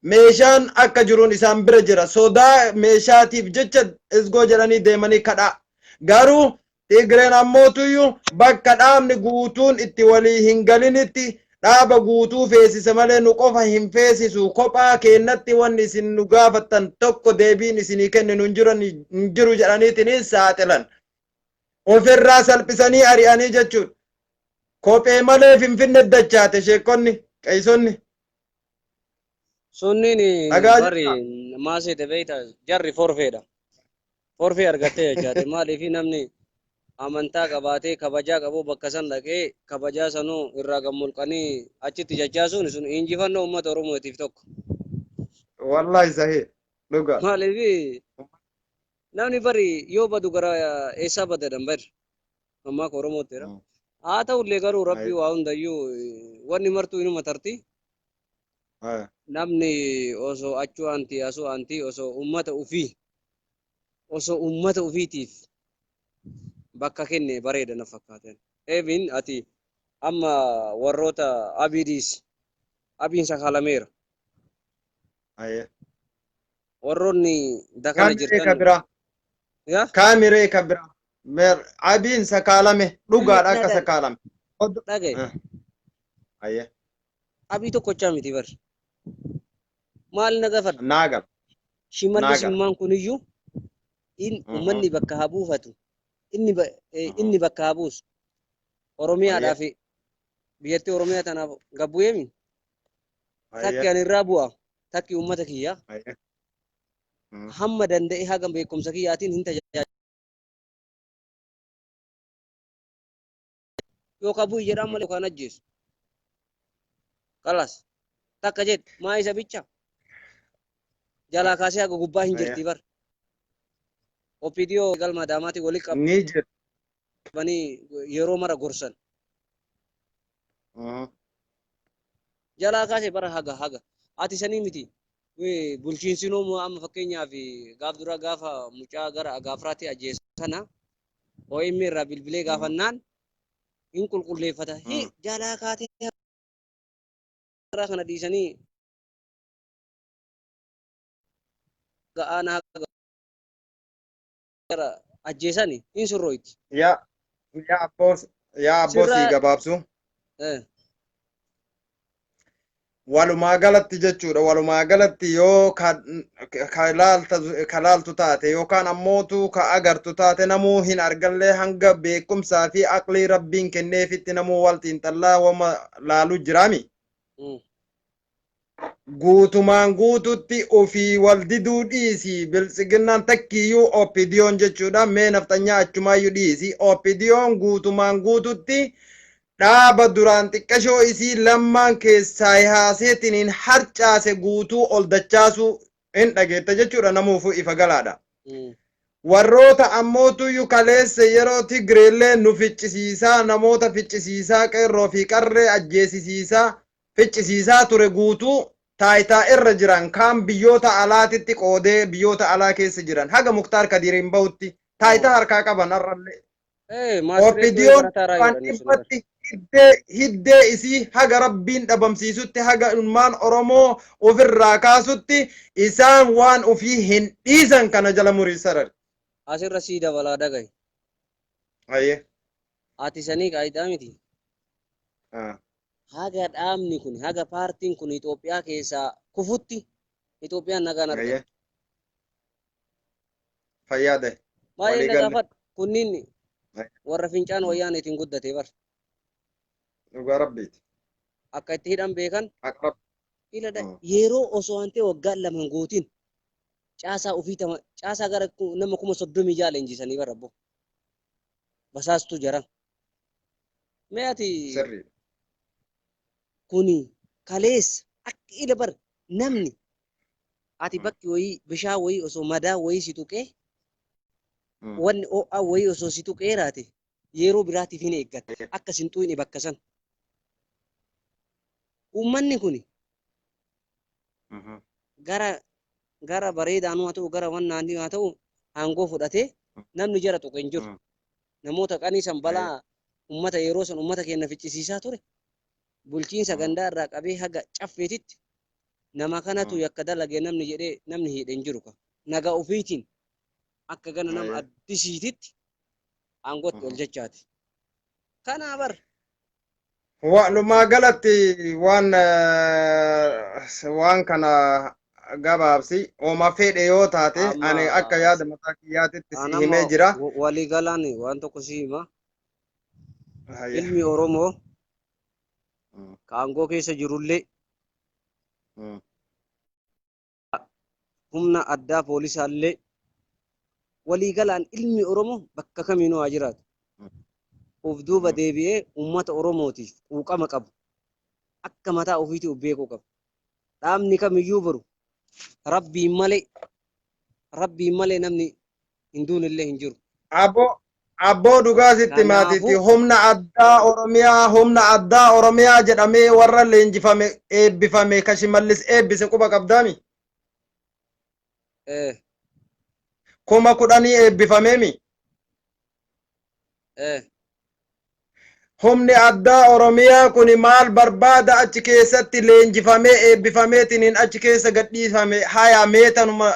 meeshaan akka jiruun isaan bira jira. Sodaa meeshaatiif jecha isgoo jedhanii deemanii kadhaa. Garuu Tigreen ammootuyyuu bakka dhaabni guutuun itti walii hin galinitti dhaaba guutuu feesise malee nu qofa hin feesisu. Kophaa keennatti wanni isin nu gaafattan tokko deebiin isinii kenninu hin jiru jedhaniitiin saaxilan. Ofirraa salphisanii ari'anii jechuudha. Kophee malee Finfinne dachaate sheekonni, qeessonni. Sunniin Dhagaa barri jirtaa? Maasii beekta, jarri forfeedha. Forfee argattee jechaate. Maaliif namni amantaa qabaatee kabajaa qabu bakka san dhaqee kabajaa sanuu irraa gad mulqanii achitti jachaasuun sun injifannoo uummata Oromootiif tokko. Wallahi sahih. Dhugaa. Maaliif namni bari yoo badu gara eessaa badadhan bari ammaa akka Oromootti jedha. Haa ta'ullee garuu Rabbi waa hundayyuu wanni martuu inuma tarti. Namni osoo achuu anti asuu anti osoo ummata ufiitiif bakka kenne bareeda na fakkaatan. Even ati amma warroota Abiidis Abiin sakaalameera. Warroonni dakana Kaamiree jirtan. ka biraa. Yaa? Kaamiree ka biraa. Abiin sakaalame dhugaadha akka sakaalame. Dhagaye. Aye. Abii tokkochaa miti bar. Maal na gaafadhu? Naagal. Shimallis Naagal. Immaan kuniyyuu in uummanni bakka haa buufatu. Inni bakka haa buusu. Oromiyaadhaaf biyyattii Oromiyaa tanaaf gabbu'eemi. Takki ani irraa bu'a. Takki uummata kiyya. Hamma danda'e haga beekumsa kiyyaatiin hin tajaajila. Yookaan bu'i jedhaan malee yookaan ajjeesu. Kalas. Takka jedhe maa isa bicha. Jalaa kaasee haga gubbaa hin jirti bar. OPDO galma Adaamaatiin walitti Ni jira. qabanii yeroo mara gorsan. Jalaa kaasee bara haga haga. Ati sanii miti. Bulchiinsinoo amma fakkeenyaaf gaaf dura gaafa mucaa gara Agaafraatti ajjeesu sana OMN irraa bilbilee gaafannaan hin qulqulleeffata. Hi jalaa kaatee irraa kana dhiisanii ga'aan haga gara ajjeesani hin sirrooyti. Yaa abboo sii gabaabsu. Walumaa galatti jechuudha. Walumaa galatti yoo ka laaltu taate yookaan ammootu ka agartu taate, namuu hin argallee, hanga beekumsaa fi aqlii Rabbiin kenneefitti namuu wal xiinxallaa wama laalu jiraami. Guutumaan guututti ofii wal diduu dhiisi, Biltsiginnaan takkiiyyuu OPDOn jechuudha, mee nafxanyaa achumaayyuu dhiisi, OPDOn guutumaan guututti dhaaba duraan xiqqashoo isii Lammaan keessaa haaseetiniin harcaase guutuu ol dachaasuu hin dhageetta jechuudha, namuufuu ifa galaadha. Warroota ammootuyyuu kaleessa yeroo Tigreellee nu ficcisiisaa, namoota ficcisiisaa, qeerroo fi qarree ajjeesisiisaa ficcisiisaa ture guutuu taayitaa irra jiran, kaan biyyoota alaatitti qoodee biyyoota alaa keessa jiran, haga Muktaar Kadiriin bahutti taayitaa harkaa qaban har'allee. Maastireetii OPDOn barataa waan raayyoodha sun bara. dhibbatti hiddee isii haga Rabbiin dhabamsiisutti, haga ilmaan Oromoo ofirraa kaasutti isaan waan ofii hin dhiisan, kana jala murii sarari. Asirra sii dabalaa dhagahi. Ayyee. Ati sanii qaayidaa miti. Haga dhaabni kun, haga paartiin kun Itoophiyaa keessaa kufutti Itoophiyaan nagaan argatu. Fayyaa ta'e. Baay'ee Waliigalle. nagaafadhu. Kunniin warra fincaan wayyaan ittiin guddate bar. Dhugaa Rabbiiti. Akka itti hidhan beekan. Haqa Rabbi. Ila yeroo osoo hantee waggaa 2 hin guutin caasaa ofii tama caasaa gara nama 36,000 leenjisanii bara abbo. Basaastuu jaran. Mee ati Sirriidha. kuni kaleessa akka ila bar namni ati bakki wayii bishaan wayii osoo madaa wayii si tuqee Wanni ho'aa wayii osoo si tuqeeraate yeroo biraatiif hin eeggatta. Akka sin xuyne bakka san. Uummanni kun gara gara bareedaanuu haa ta'u gara wannaanii haa ta'u aangoo fudhatee namni jara tuqe hin jiru. Namoota qanii san balaa ummata yeroo san ummata keenya ficcisiisaa ture. Bulchiinsa gandaa irraa qabee haga caffeetitti nama kanatu yakka dalage namni jedhee namni hidhe hin jiru. Nagaa ofiitiin akka gana nama addisiititti aangootti ol jechaati. Kanaa bar. Walumaa galatti waan waan kana gabaabsi oma fedhe yoo taate ani akka yaada mataa kiyyaatitti si himee jira. Walii galaan waan tokko si hima. Ilmi Oromoo ka aangoo keessa jirullee humna addaa poolisaallee walii galaan ilmi Oromoo bakka kamiinuu haa jiraatu. Of duuba deebi'ee uummata Oromootiif quuqama qabu. Akka mataa ofiitii of beekuu qabu. Dhaabni kamiyyuu boru rabbiin malee rabbiin malee namni hin duunillee hin jiru. Aboo abboo dhugaa sitti maatiiti humna addaa Oromiyaa humna addaa Oromiyaa jedhamee warra leenjifame eebbifame ka Shimallis eebbise quba qabdaami. 10,000 eebbifameemi. Humni addaa Oromiyaa kun maal barbaada achi keessatti leenjifamee eebbifameetiin achi keessa gadhiifame haya meetanuma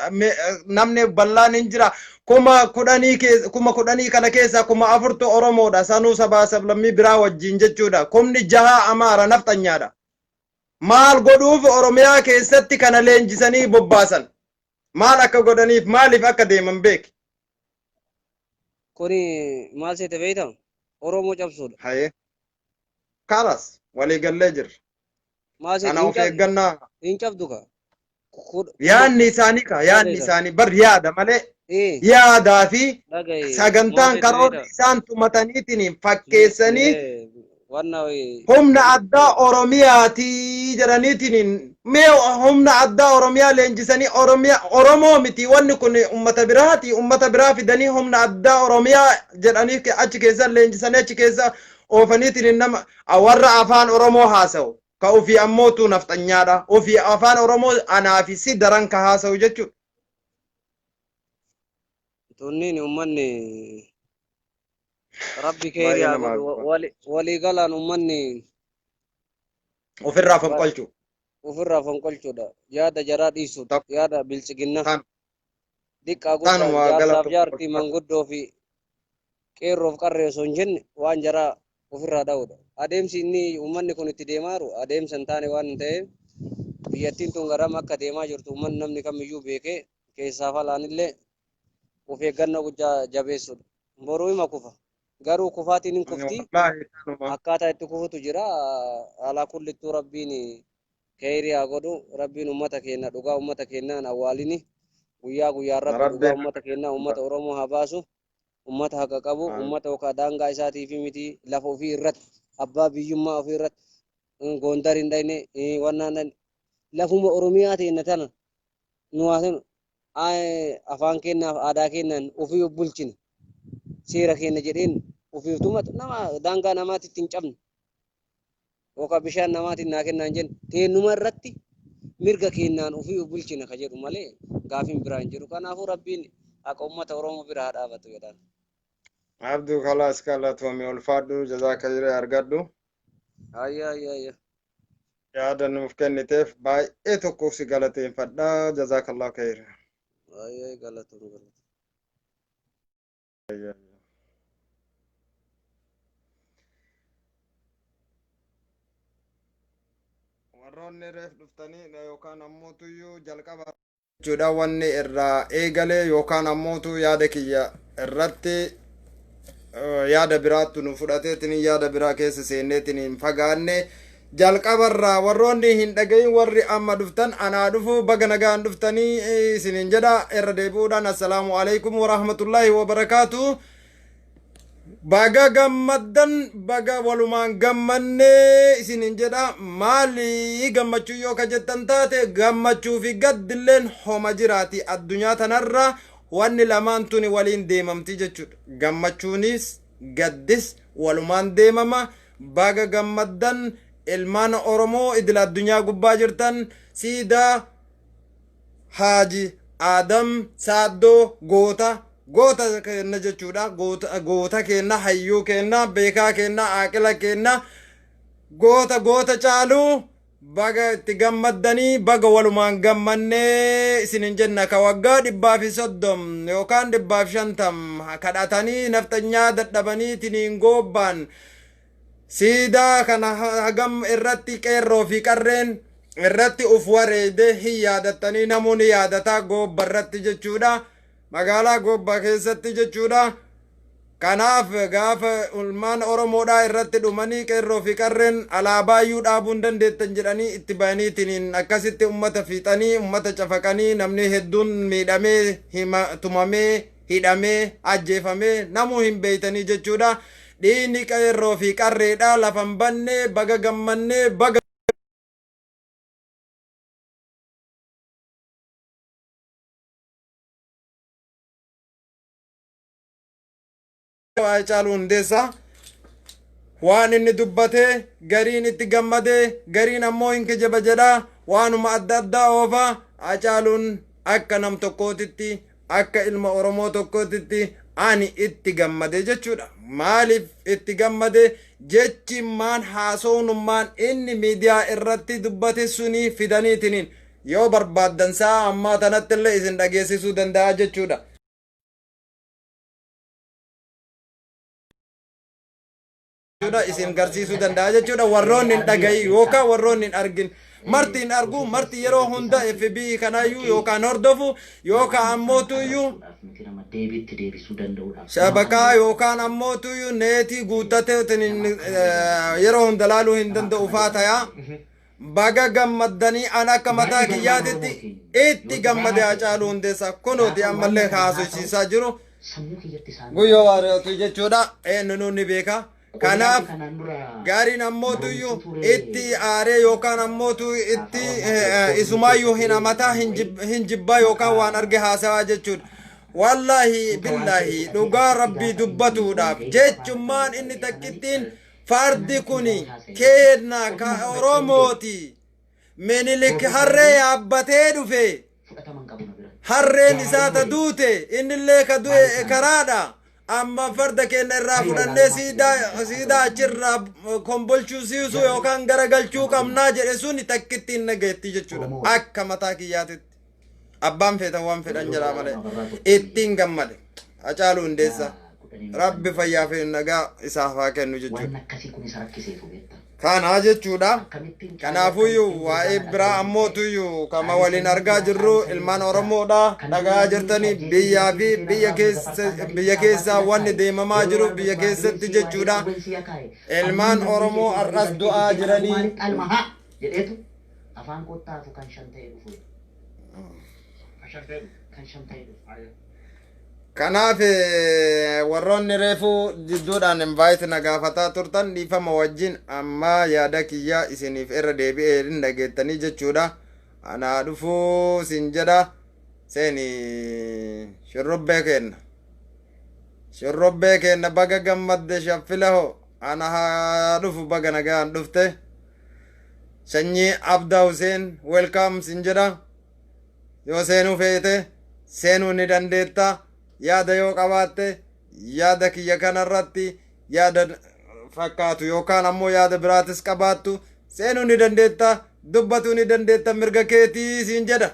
namni bal'aan hin jira. 10,000 keessa 10,000 kana keessa 4,000tu Oromoodha sanuu sabaa sablammii biraa wajjin jechuudha. 6,000 Amaara nafxanyaadha. Maal godhuuf Oromiyaa keessatti kana leenjisanii bobbaasan? Maal akka godhaniif maaliif akka deeman beeki? Kuni maal seete beektaa? Oromoo cabsuudha. Haye. Kalas walii gallee jirra. Maal seete Kana of eeggannaa. Hin cabdu ka. Yaanni isaanii ka yaanni isaanii bar yaada malee yaadaa fi sagantaan karoorri isaan tumataniitiin fakkeessanii humna addaa Oromiyaati jedhaniitiin mee humna addaa Oromiyaa leenjisanii Oromiyaa Oromoo miti wanni kun ummata biraati ummata biraa fidanii humna addaa Oromiyaa jedhanii achi keessa leenjisanii achi keessa oofaniitiin nama warra afaan Oromoo haasa'u ka ofii ammootu nafxanyaadha ofii afaan Oromoo anaa fi si daran ka haasa'u jechuudha. Tunniin uummanni Rabbi keerii haa godhu walii galaan uummanni ofirraa fonqolchu. Ofirraa fonqolchuudha. Yaada jaraa dhiisuudha. Yaada bilchiginna. Diqqaa guddaa jaarsaaf jaartii manguddoo fi qeerroof qarree osoo hin jenne waan jaraa ofirraa dha'uudha. Adeemsi inni uummanni kun itti deemaa jiru adeemsa hin taane waan hin ta'eef biyyattiin tun garam akka deemaa jirtu uummanni namni kamiyyuu beekee keessaaf alaanillee of eeggannoo guddaa jabeessuudha. Boruu hima kufa. Garuu kufaatiin hin kufti. Akkaataa itti kufutu jira. Alaa kullittuu rabbiin keeyrii haa godhu. Rabbiin uummata keenya dhugaa uummata keenyaan awwaalini. Guyyaa guyyaan rabbi dhugaa uummata keenyaa uummata Oromoo haa baasu. Uummata haqa qabu. Uummata yookaan daangaa isaatii fi miti lafa ofii irratti abbaa biyyummaa ofii irratti Gondar hin dhayne wannaan dhayne lafuma Oromiyaa teenya tana nu haa afaan keenyaaf aadaa keenyaan ofii of bulchina seera keenya jedheen ofiif tumatu nama daangaa namaatitti hin cabne yookaan bishaan namaatiin naa kennaa hin jenne teennuma irratti mirga keenyaan ofii of bulchina ka jedhu malee gaafiin biraa hin jiru. Kanaafuu Rabbiin haqa uummata Oromoo bira haa dhaabatu jedhaan. Abduu kalaas galatoomi ulfaadhu jazaaka jiree argadhu. Ayya ayya ayya. Yaada nuuf kenniteef baay'ee tokkoof si galateeffadha jazaakallahu khayr. Ayya galatoom galatoom. Warroonni reef dhuftanii yookaan ammoo tuyyuu jalqaba jechuudha wanni irraa eegalee yookaan ammootu yaada kiyya irratti yaada biraattu nu fudhateetiin yaada biraa keessa seenneetiin hin fagaanne jalqabarraa warroonni hin dhagayin warri amma dhuftan anaa dhufu baga nagaan dhuftanii isinin jedha irra deebi'uudhaan assalaamu alaikum warahmatullaahi wabarakaatu. Baga gammaddan baga walumaan gammannee isinin jedha maali gammachuu yoo ka jettan taate gammachuu fi gaddilleen homa jiraati addunyaa tanarra Wanni lamaan tuni waliin deemamti jechuudha. Gammachuunis gaddis walumaan deemama. Baga gammaddan, ilmaan Oromoo idil addunyaa gubbaa jirtan. Siidaa Haaji Aadam Saaddoo goota goota keenna jechuudha. Goota goota keenna, hayyuu keenna, beekaa keenna, aaqila keenna, goota goota caaluu, baga itti gammaddanii, baga walumaan gammannee isinin jenna. Ka waggaa 130 yookaan 150 kadhatanii nafxanyaa dadhabanii tiniin goobbaan siidaa kana hagam irratti qeerroo fi qarreen irratti uf wareeyde hin yaadattanii. Namoonni yaadataa goobba irratti jechuudha, magaalaa Goobbaa keessatti jechuudha. Kanaaf gaafa ilmaan Oromoodhaa irratti dhumanii, qeerroo fi qarreen alaabaayyuu dhaabuu hin dandeettan jedhanii itti bayaniitiin akkasitti ummata fiixanii, ummata cafaqanii, namni hedduun miidhamee, tumamee, hidhamee, ajjeefamee namuu hin beeytanii jechuudha. Dhiigni qeerroo fi qarreedha lafan banne. Baga gammannee, baga Haacaaluu Hundeessaa waan inni dubbate gariin itti gammadee, gariin ammoo hin kijiba jedha, waanuma adda addaa oofa. Hacaaluun akka nam tokkootitti, akka ilma Oromoo tokkootitti ani itti gammade jechuudha. Maaliif itti gammade? Jechi maan haasownummaan inni miidiyaa irratti dubbate suni fidaniitiniin yoo barbaaddan sa'a ammaa tanatti illee isin dhageessisuu danda'a jechuudha. Isin garsiisuu danda'a jechuudha. Warroonni hin dhaga'i yookaan warroonni hin argin, marti hin argu, marti yeroo hunda FB kanaayyuu yookaan hordofu yookaan ammootuyyuu Deebiitti deebisuu danda'uudhaaf shabakaa yookaan ammootuyyuu neetii guuttatee yeroo hunda laaluu hin danda'u faa ta'a. Baga gammaddanii. An akka mataa kiyyaatitti itti gammade. Hacaaluu Hundeessaa kunooti ammallee haasofsiisaa jiru. Sammuu kiyyatti isaan Guyyoo Waariyootu jechuudha, eenyu ni beeka. Kanaaf kanaan dura gaariin ammootuyyuu itti aaree yookaan ammootu itti isumaayyuu hin amataa, hin jibbaa yookaan waan arge haasawaa jechuudha. Wallaahi billaahi, dhugaa Rabbii dubbatuudhaaf, jechummaan inni takkittiin "Fardi kuni keenna, ka Oromooti. Minilik harree yaabbatee dhufe." Fudhataman qabu na biratti. Harreen isaa ta duute, innillee ka du'e karaadha. Amma farda keenya irraa fudhannee siidaa achirraa kombolchuu siisuu yookaan garagalchuu qabnaa jedhe suni takkittiin nageetti jechuudha. Akka mataa kiyyaatitti. Abbaan feetan waan fedhan jedhaa malee. Ittiin gammade. Hacaaluu Hundeessaa. Rabbi fayyaa fi nagaa isaaf haa kennu jechuudha. Waan akkasii kun isa rakkiseetu beekta. Kanaa jechuudha. Akkamittiin Kanaafuyyuu waa'ee biraa ammootuyyuu kama waliin argaa jirru, ilmaan Oromoodha, dhagaa jirtanii, biyyaa fi biyya keessa, biyya keessaa wanni deemamaa jiru biyya keessatti jechuudha. Ilmaan Oromoo har'as du'aa jiranii. Qalma jedheetu afaan kottaafu kan shan ta'e dhufu. Kan shan ta'e dhufu. Kanaaf warroonni reefuu jidduudhaan invite na gaafataa turtan, dhiifama wajjin, amma yaada kiyya isiniif irra deebi'ee hin dhageettanii jechuudha. Anaa dhufuu sin jedha. Seeni, shurrubbee kenna. Shurrubbee kenna, baga gammadde. Shaffilaho, ana haa dhufu, baga nagaan dhufte. Sanyii Abdaa Huseen, welcome sin jedha. Yoo seenuu feete seenuu ni dandeetta. Yaada yoo qabaatte, yaada kiyya kanarratti yaada fakkaatu yookaan ammoo yaada biraatis qabaattu, seenuu ni dandeetta, dubbatuu ni dandeetta, mirga keetii siin jedha.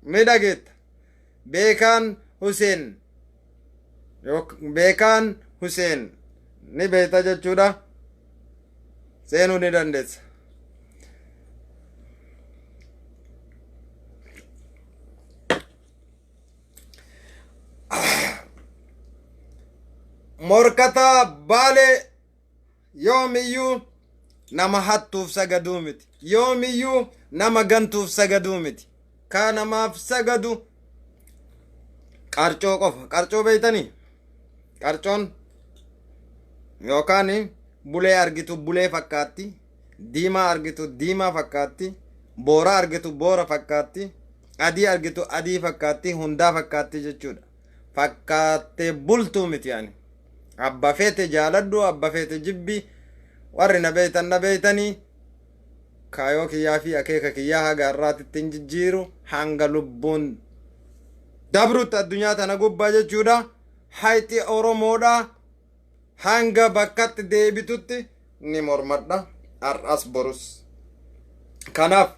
Ni dhageetta. Beekaan Huseen, Beekaan Huseen ni beekta jechuudha. Seenuu ni dandeessa. Morkataa Baalee yoomiyyuu nama hattuuf sagaduu miti. Yoomiyyuu nama gantuuf sagaduu miti. Ka namaaf sagadu qarcoo qofa. Qarcoo beeytanii? Qarcoon yookaan bulee argitu bulee fakkaatti. Diimaa argitu diimaa fakkaatti. Boora argitu boora fakkaatti. Adii argitu adii fakkaatti, hundaa fakkaatti jechuudha. Fakkaattee bultuu miti ani. Abba feete jaaladhu, abba feete jibbi, warri na beeytan na beeytanii, kaayoo kiyyaa fi akeeka kiyyaa haga har'aatitti hin jijjiiru, hanga lubbuun dabrutti addunyaa tana gubbaa jechuudha. Hayxi Oromoodha hanga bakkatti deebitutti ni mormadha, har'as borus. Kanaaf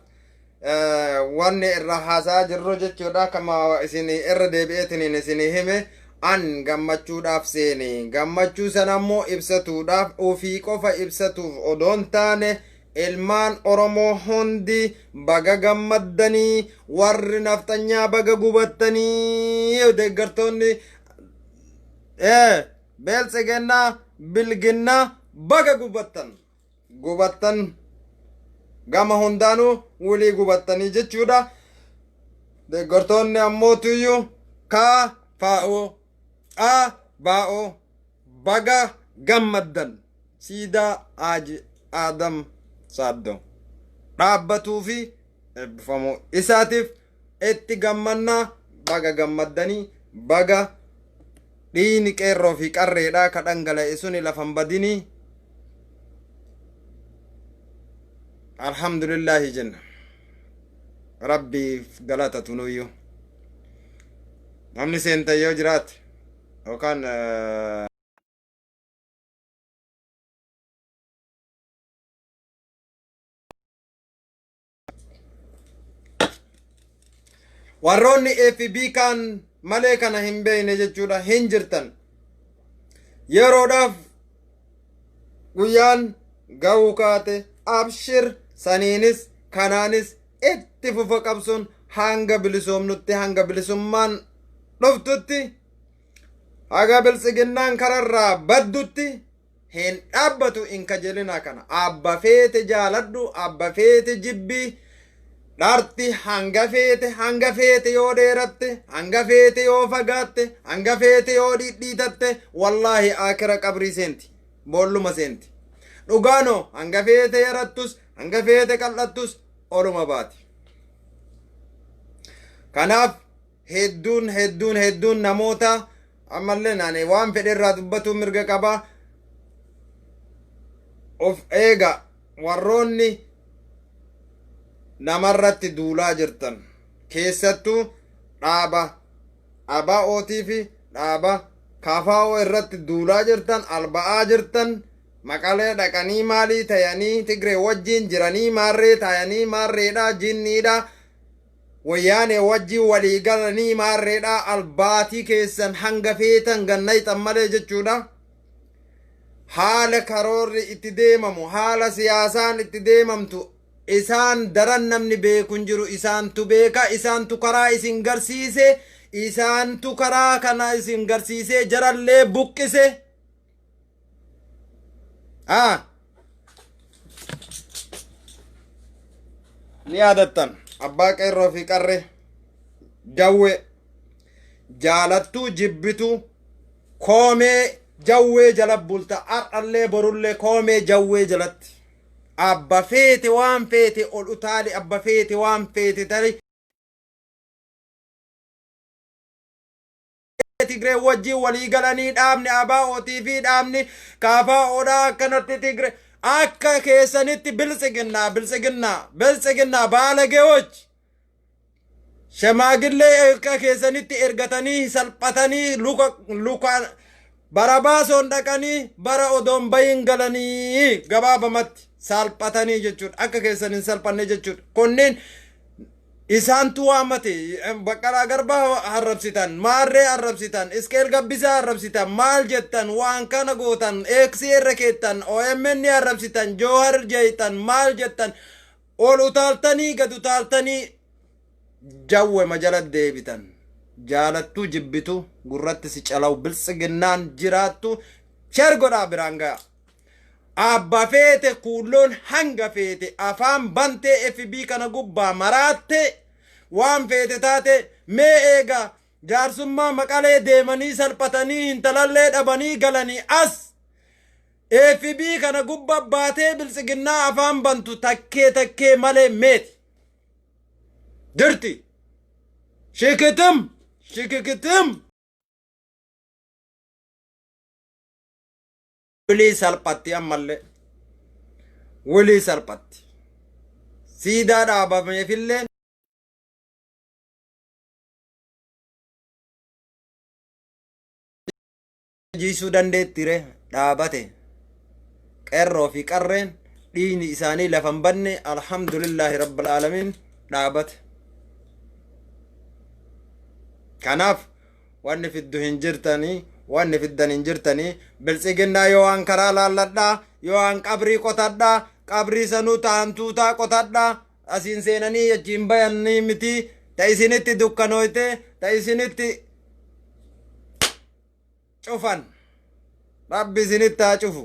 wanni irra haasaa jirru jechuudha, kama isin irra deebi'eetiniin isin hime, an gammachuudhaaf seene. Gammachuu sana ammoo ibsatuudhaaf, ofii qofa ibsatuuf odoon taane, ilmaan Oromoo hundi baga gammaddanii, warri nafxanyaa baga gubattanii, deeggartoonni beeltsiginnaa bilginnaa baga gubattan, gubattan, gama hundaanuu walii gubattanii jechuudha. Deeggartoonni ammootuyyuu kaa faa'oo a baa'oo baga gammaddan. Siidaa Aaji Aadam Saaddoo dhaabbatuu fi eebbifamuu isaatiif itti gammannaa. Baga gammaddanii, baga dhiini qeerroo fi qarreedhaa ka dhangala'e suni lafan badinii, alhamdulillaahi jenna. Rabbiif galata tunuyyuu. Namni seentan yoo jiraate yookaan warroonni FB kaan malee kana hin beekne jechuudha hin jirtan. Yeroodhaaf guyyaan ga'uu kaate, abshir, saniinis kanaanis itti fufa qabsuun hanga bilisoomnutti, hanga bilisummaan dhuftutti, haga biltsiginnaan kararraa baddutti hin dhaabbatu. In kajelinaa kana. Abba feete jaaladhu, abba feete jibbii, dharti hanga feete, hanga feete yoo dheeratte, hanga feete yoo fagaatte, hanga feete yoo dhidhiitatte, wallaahi akira qabrii seenti, boolluma seenti. Dhugaanoo hanga feete yarattus, hanga feete qal'attus, oluma baati. Kanaaf hedduun hedduun hedduun namoota ammallee naani waan fedhe irraa dubbatuu mirga qaba. Of eega, warroonni namarratti duulaa jirtan, keessattuu dhaaba ABO'tii fi dhaaba KFO irratti duulaa jirtan, alba'aa jirtan, Maqalee dhaqanii maalii tayanii, Tigree wajjiin jiranii, maarree tayanii, maarreedha, jinniidha, Wayyaanee wajjiin walii galanii, maarreedha, albaatii keessan hanga feetan gannayxan malee jechuudha. Haala karoorri itti deemamu, haala siyaasaan itti deemamtu isaan daran namni beeku hin jiru. Isaantu beeka, isaantu karaa isin garsiise, isaantu karaa kana isin garsiisee jarallee buqqise. Ah. Ni yaadattan, abbaa qeerroo fi qarree jawwee jaalattuu jibbituu koomee jawwee jala bulta. Har'allee borullee koomee jawwee jalatti. Abba feete waan feete ol utaali, abba feete waan feete tari, Tigree wajjin walii galanii, dhaabni ABO'tii fi dhaabni KFO'dha akkanatti Tigree akka keessanitti biltsiginnaa, biltsiginnaa, biltsiginnaa baalageewoch shemaagillee akka keessanitti ergatanii salphatanii luka luka bara baasoon dhaqanii bara odoon bayin galanii, gabaabamatti salphatanii jechuudha. Akka keessan hin salphanne jechuudha. Kunneen isaantu waamate. Baqqalaa Garbaa arrabsitan, Maarree arrabsitan, Isqeel Gabbisaa arrabsitan, maal jettan, waan kana gootan, eeksii irra keettan, OMN arrabsitan, Joohar jeeytan, maal jettan, ol utaaltanii gad utaaltanii jawwe majala deebitan. Jaalattuu jibbitu, gurratti si calawu, biltsiginnaan jiraattu. Share godhaa, biraan ga'a. Abba feete kuulloon hanga feete afaan bantee FB kana gubbaa maraatte, waan feete taate, mee eega jaarsummaa Maqalee deemanii salphatanii hintalallee dhabanii galanii as FB kana gubba baatee biltsiginnaa afaan bantu takkee takkee malee meeti jirti. Shikitim shikikitim. Wilii salphatti ammallee. Wilii salphatti. Siidaa dhaabameefillee jiisuu dandeettire dhaabate. Qeerroo fi qarreen dhiigni isaanii lafa hin banne, alhamdulillaahi rabbil aalamiin, dhaabate. Kanaaf wanni fiddu hin jirtanii, wanni fiddan hin jirtanii. Biltsiginnaa yoo an karaa laalladhaa, yoo an qabrii qotadhaa, qabrii sanuu ta'antuutaa qotadhaa, asiin seenanii achiin bayanii miti. Ta isinitti dukkanooyte, ta isinitti cufan, Rabbi isinitti haa cufu.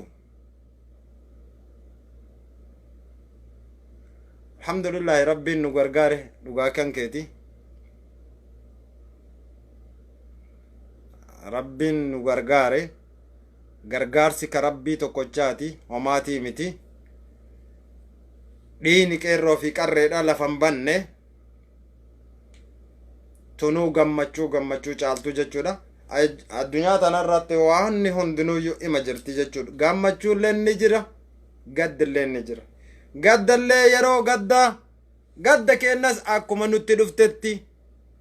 Alhamdulillahi, Rabbiin nu gargaare. Dhugaa kan keeti, Rabbiin nu gargaare. Gargaarsi ka Rabbii tokkochaati, homaatii miti. Dhiigni qeerroo fi qarreedha lafan banne. Tunuu gammachuu gammachuu caaltu jechuudha. Addunyaa tanarratti waanni hundinuyyuu ima jirti jechuudha. Gammachuullee ni jira, gaddillee ni jira. Gaddallee yeroo gaddaa gadda keennas akkuma nutti dhuftetti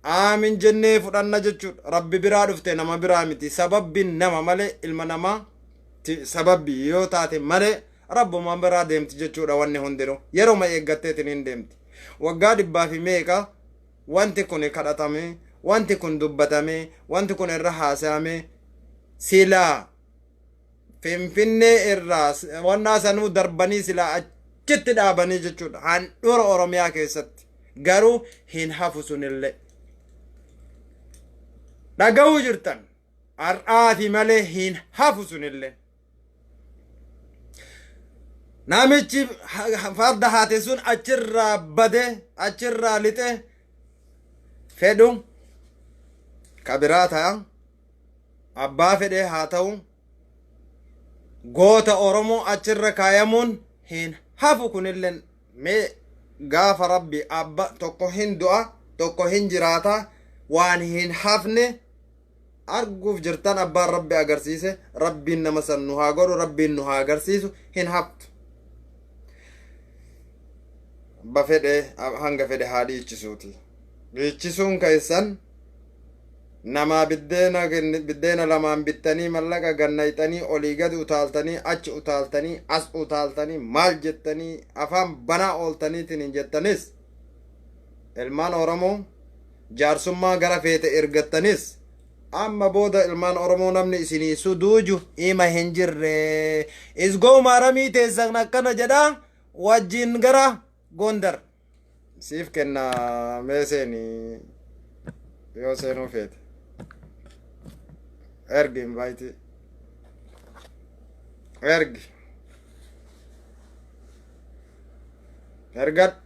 aamin jennee fudhanna jechuudha. Rabbi biraa dhufte, nama biraa miti. Sababbiin nama malee, ilma namaa sababbii yoo taate malee, rabbuma biraa deemti jechuudha. Wanni hundinuu yeroma eeggatteetiin hin deemti. Waggaa dhibbaa fi meeqa wanti kun kadhatame, wanti kun dubbatame, wanti kun irra haasa'ame. Silaa Finfinnee irraa wannaa sanuu darbanii silaa achitti dhaabanii jechuudha, handhuura Oromiyaa keessatti. Garuu hin hafu sunillee. Dhaga'uu jirtan, har'aafi malee hin hafu sunillee. Namichi farda haate sun achirraa bade, achirraa lixe. Fedhu ka biraa ta'a, abbaa fedhee haa ta'u, goota Oromoo achirra kaayamuun hin hafu kunilleen. Mee gaafa Rabbi abba tokko hin du'a, tokko hin jiraata, waan hin hafne arguuf jirtan. Abbaan Rabbi agarsiise, Rabbiin nama san nu haa godhu, Rabbiin nu haa agarsiisu. Hin haftu. Abba fedhe hanga fedhe haa dhiichisuuti. Dhiichisuun keessan namaa biddeena lamaan bittanii, mallaqa gannayxanii, olii gadi utaaltanii, achi utaaltanii, as utaaltanii, maal jettanii afaan banaa ooltaniitiin hin jettanis, ilmaan Oromoo jaarsummaa gara feete ergattanis, amma booda ilmaan Oromoo namni isinii suduuju ima hin jirre. Isgoo maaramii teessan akkana jedha wajjin gara Gondar siif kenna. Mee seeni, yoo seenuu feete ergi, invite ergi, ergadhu.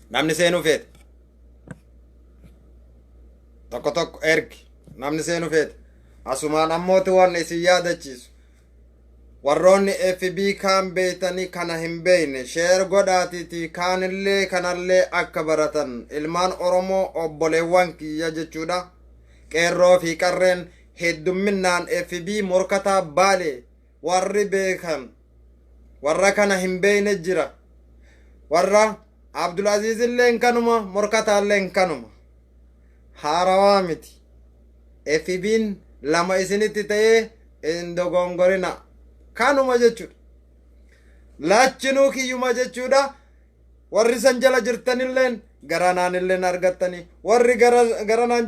Namni seenuu feete tokko tokko ergi. Namni seenuu feete asumaan ammooti wanni isin yaadachiisu, warroonni FB kaan beeytanii kana hin beeyne, share godhaatiiti kaanillee kanallee akka baratan, ilmaan Oromoo obboleewwan kiyya jechuudha. Qeerroo fi qarreen heddumminaan FB morkataa Baale warri beekan, warra kana hin beeyne jira. Warra Abdulaziz illeen kanuma, morkataalleen kanuma, haarawaa miti. FB'n lama isinitti ta'ee hin dogongorina, kanuma jechuudha, lachinuu kiyyuma jechuudha. Warri san jala jirtanilleen garanaanilleen argattanii, warri garanaan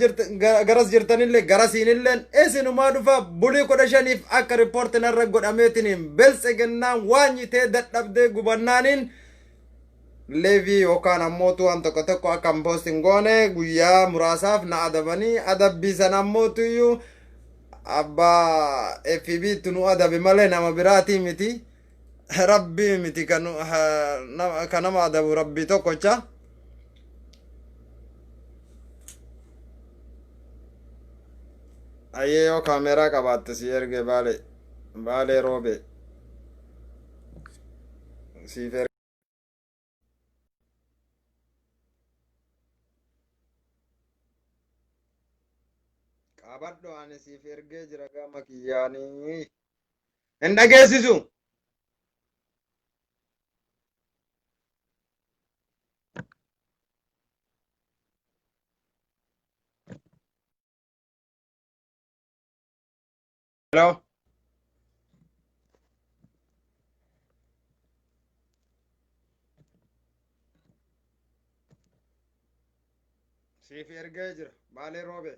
garas jirtanillee garasiinilleen isinumaa dhufa. Bulii 15f akka riippoortiin irra godhameetiniin biltsiginnaan waan nyitee dadhabdee gubannaaniin live yookaan ammootu waan tokko tokko akka hin post hin goone guyyaa muraasaaf na adabanii. Adabbii sana ammootu iyyuu abbaa FB itti nu adabe malee nama biraatii miti, Rabbii miti. Kan nama adabu Rabbii tokkocha. Ayyee yoo kaameeraa qabaatte si erge Baalee. Baalee Roobee. Siif erge. Qabadhu ani siif ergee jira gama kiyyaanii. Hin dhageessisu. Hello. Siif ergee jira. Baalee Roobee.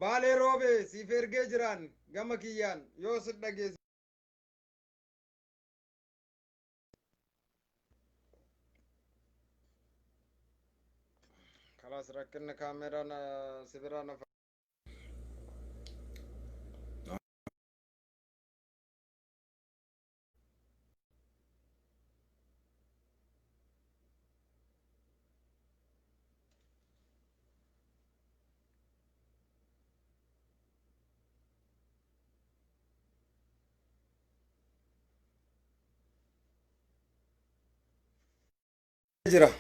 Baalee Roobee siif ergee jiraan gama kiyyaan yoo si dhageesse. Kalaas rakkinni kaameeraa na si biraa na jira.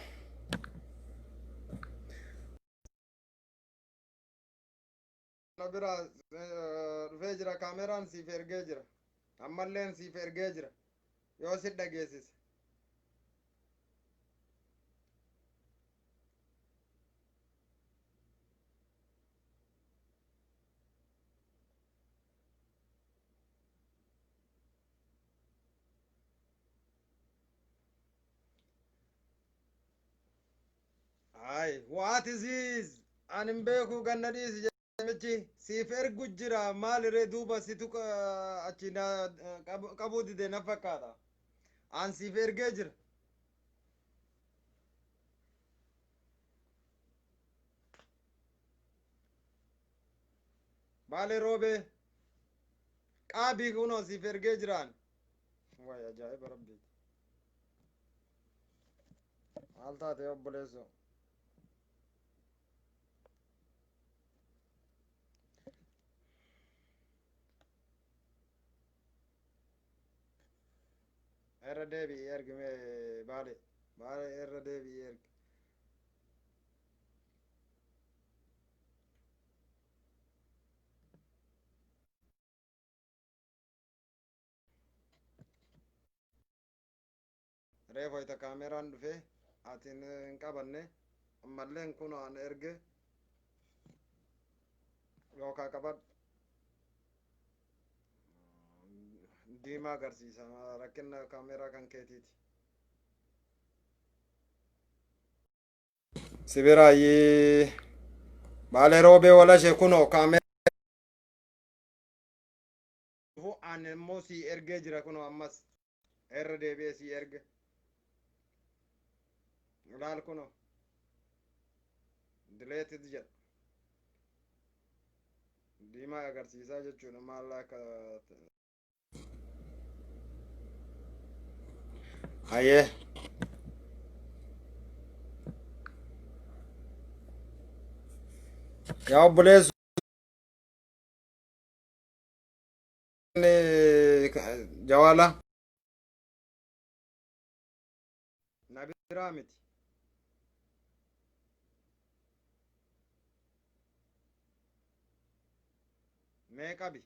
Na bira dhufee jira kaameraan siif ergee jira. Ammalleen siif ergee jira. Yoo si dhageessise. Ay, what is this? Ani hin beeku ganna dhiisi jamichi siif ergu jira maaliree duuba situ achi na qabuu dide na fakkaata. An siif ergee jira. Baalee Roobee qaabii kunoo siif ergee jiraan. Waay ajaa'iba rabbiiti. Maal taate obboleessoo? Irra deebi'i ergi mee Baalee. Baalee irra deebi'i ergi. Reefu wayita kaameeraan dhufe ati hin qabanne ammalleen kun an erge yookaa qabadhu diimaa agarsiisa rakkina kaameeraa kan keetiiti. Sibiraayyii Baalee Roobee walashe kunoo kaameeraa dhufu an immoo sii ergee jira kunoo ammas irra deebi'ee sii erge laal kunoo dileetid jedha diimaa agarsiisaa jechuudha maal akka hayyee yaa obboleessu jawaala na biraa miti mee qabi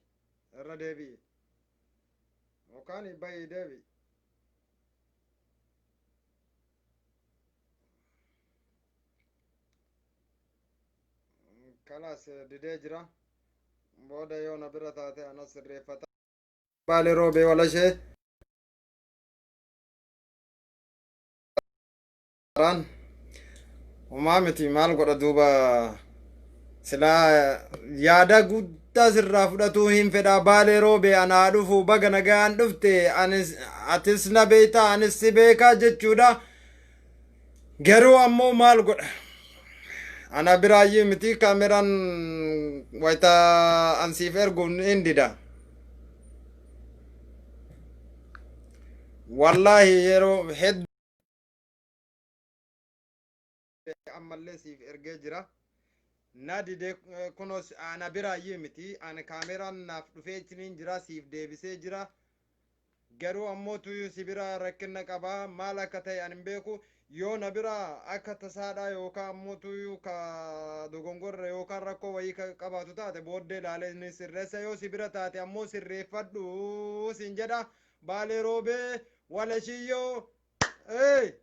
irra deebi'i yookaan bayii deebi'i kalaas didee jira booda yoo na bira taate anas sirreeffata Baalee Roobee walashee raan homaa miti maal godha duuba silaa yaada guddaa sirraa fudhatuu hin fedhaa Baalee Roobee anaa dhufu baga nagaan dhufte anis atis na beektaa anis si beekaa jechuudha garuu ammoo maal godha ana biraayyii miti kaameraan wayita an siif ergu hin dida wallaahi yeroo hedduu Ammallee siif ergee jira. Na dide kunos ana biraayyii miti, ani kaameraan naaf dhufee isiniin jira, siif deebisee jira. Garuu ammoo tuyyuu si bira rakkina qabaa, maal akka ta'e ani hin beeku. Yoo na bira akka tasaadha yookaan ammoo tuyyuu ka dogongorra yookaan rakkoo wayii ka qabaatu taate, booddee ilaalee ni sirreessa. Yoo si bira taate ammoo sirreeffadhu siin jedha. Baalee Roobee Walashiyyoo, ee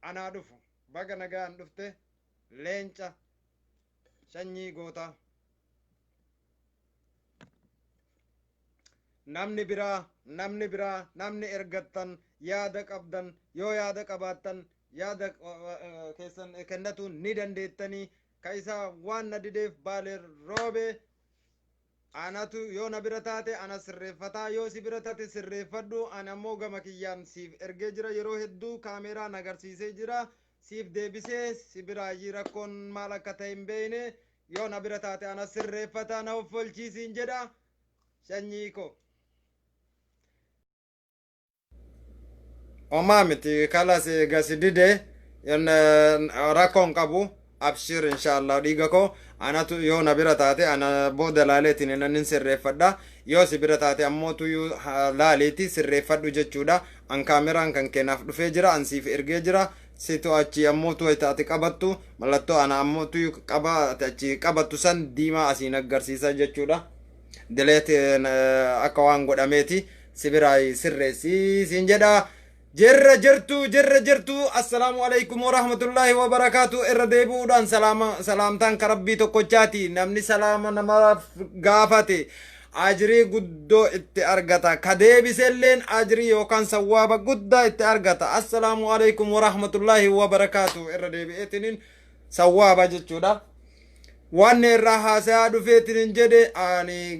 anaa dhufu, baga nagaan dhufte, leenca sanyii gootaa. Namni biraa, namni ergattan, yaada qabdan, yoo yaada qabaattan yaada keessan kennatu ni dandeettanii. Ka isaa waan na dideef Baalee Roobee anatu yoo na bira taate ana sirreeffataa, yoo si bira taate sirreeffadhu. Ani ammoo gama kiyyaan siif ergee jira, yeroo hedduu kaameraan agarsiisee jira, siif deebisee. Si biraayyii rakkoon maal akka ta'e hin beekne. Yoo na bira taate ana sirreeffataa, na offolchiisiin jedha, sanyii koo. Omaa miti, kalas gasi dide, rakkoon qabu, abshir, inshallah. Dhiiga koo, anatu yoo na bira taate ana booda laaleetiin nan sirreeffadha. Yoo si bira taate ammoo tuyyuu laaleeti sirreeffadhu jechuudha. An kaameraan kan kennaaf dhufee jira, an siif ergee jira. Situ achi ammoo tu ati qabattu mallattoo ana ammoo tuyyuu qaba ati achi qabattu san diimaa asiin agarsiisa jechuudha. Delete akka waan godhameeti, si biraa sirreessi siin jedha. Jirra jirtu, jirra jirtu. Assalaamu alaikum warahmatullaahi wabarakaatu. Irra deebi'uudhaan salaama, salaamtaan ka Rabbii tokkochaati. Namni salaama namaaf gaafate ajrii guddoo itti argata, ka deebiselleen ajrii yookaan sawwaaba guddaa itti argata. Assalaamu alaikum warahmatullaahi wabarakaatu irra deebi'eetiniin sawwaaba jechuudha. Waan irraa haasayaa dhufeetiin jedhe, ani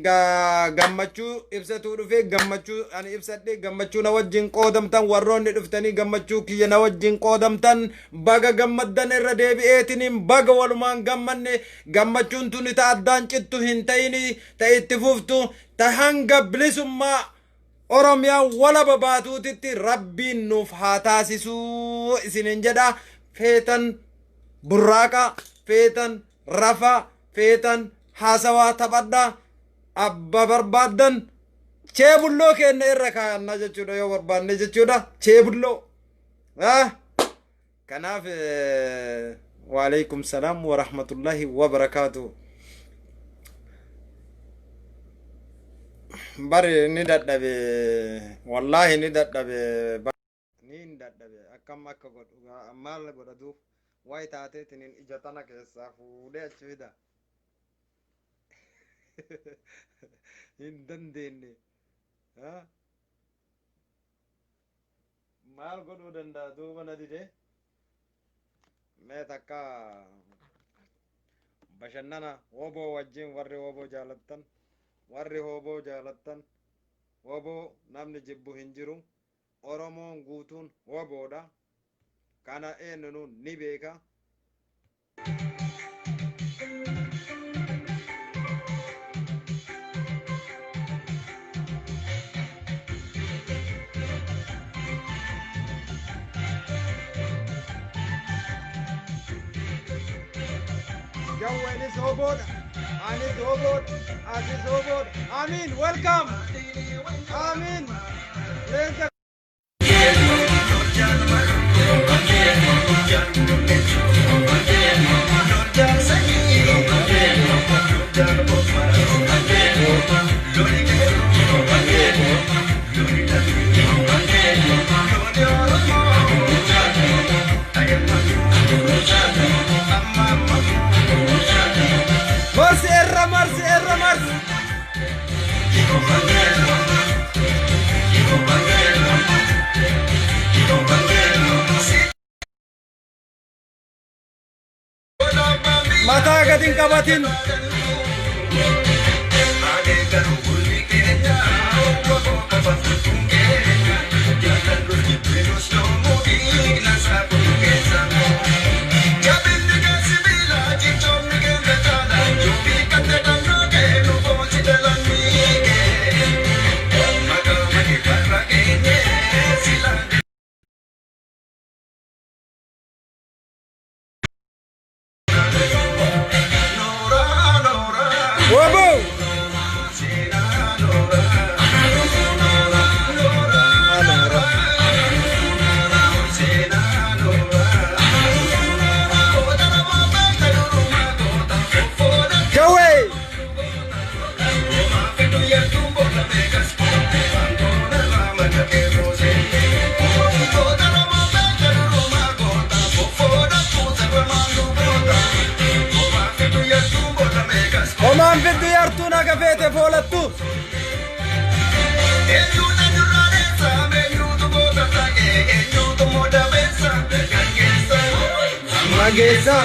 gammachuu ibsatuu dhufe. Gammachuu ani ibsadhe, gammachuu na wajjin qoodamtan, warroonni dhuftanii gammachuu kiyya na wajjin qoodamtan, baga gammaddan. Irra deebi'eetiin baga walumaan gammanne. Gammachuun tuni ta addaan cittu hin ta'ini, ta itti fuftu, ta hanga bilisummaa Oromiyaa walaba baatuutitti Rabbiin nuuf haa taasisuu isinin jedha. Feetan burraaqa, feetan rafa, feetan haasawaa taphadha, abba barbaaddan cheebulloo keenya irra kaa'anna jechuudha, yoo barbaanne jechuudha, cheebulloo. Kanaaf waalaikum salaam wa rahmatullahi wa barakaatu. Bari ni dadhabe, wallaahi ni dadhabe, ni dadhabe. Akkam akka godhu, maal godhatu wayi taateetiniin ija tana keessaa fuudhee achi fida hin dandeenye. Maal godhuu danda'a duuba? Na dide. Mee takka bashannana woboo wajjin. Warri woboo jaalattan, warri woboo jaalattan, woboo namni jibbu hin jiru. Oromoon guutuun woboodha, kana eenyunu ni beeka. Jawweenis woboodha, anis woboodha, atis woboodha. Amiin, welcome Amiin, leenca. Marsi irra, marsi irra, marsi. Mataa gadi hin qabatin. Haga feete foolattu. Mageessa.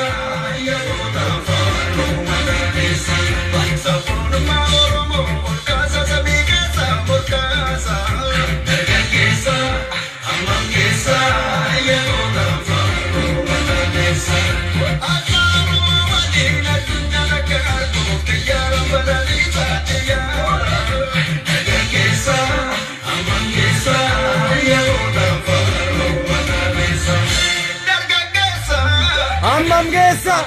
Hammam geessa.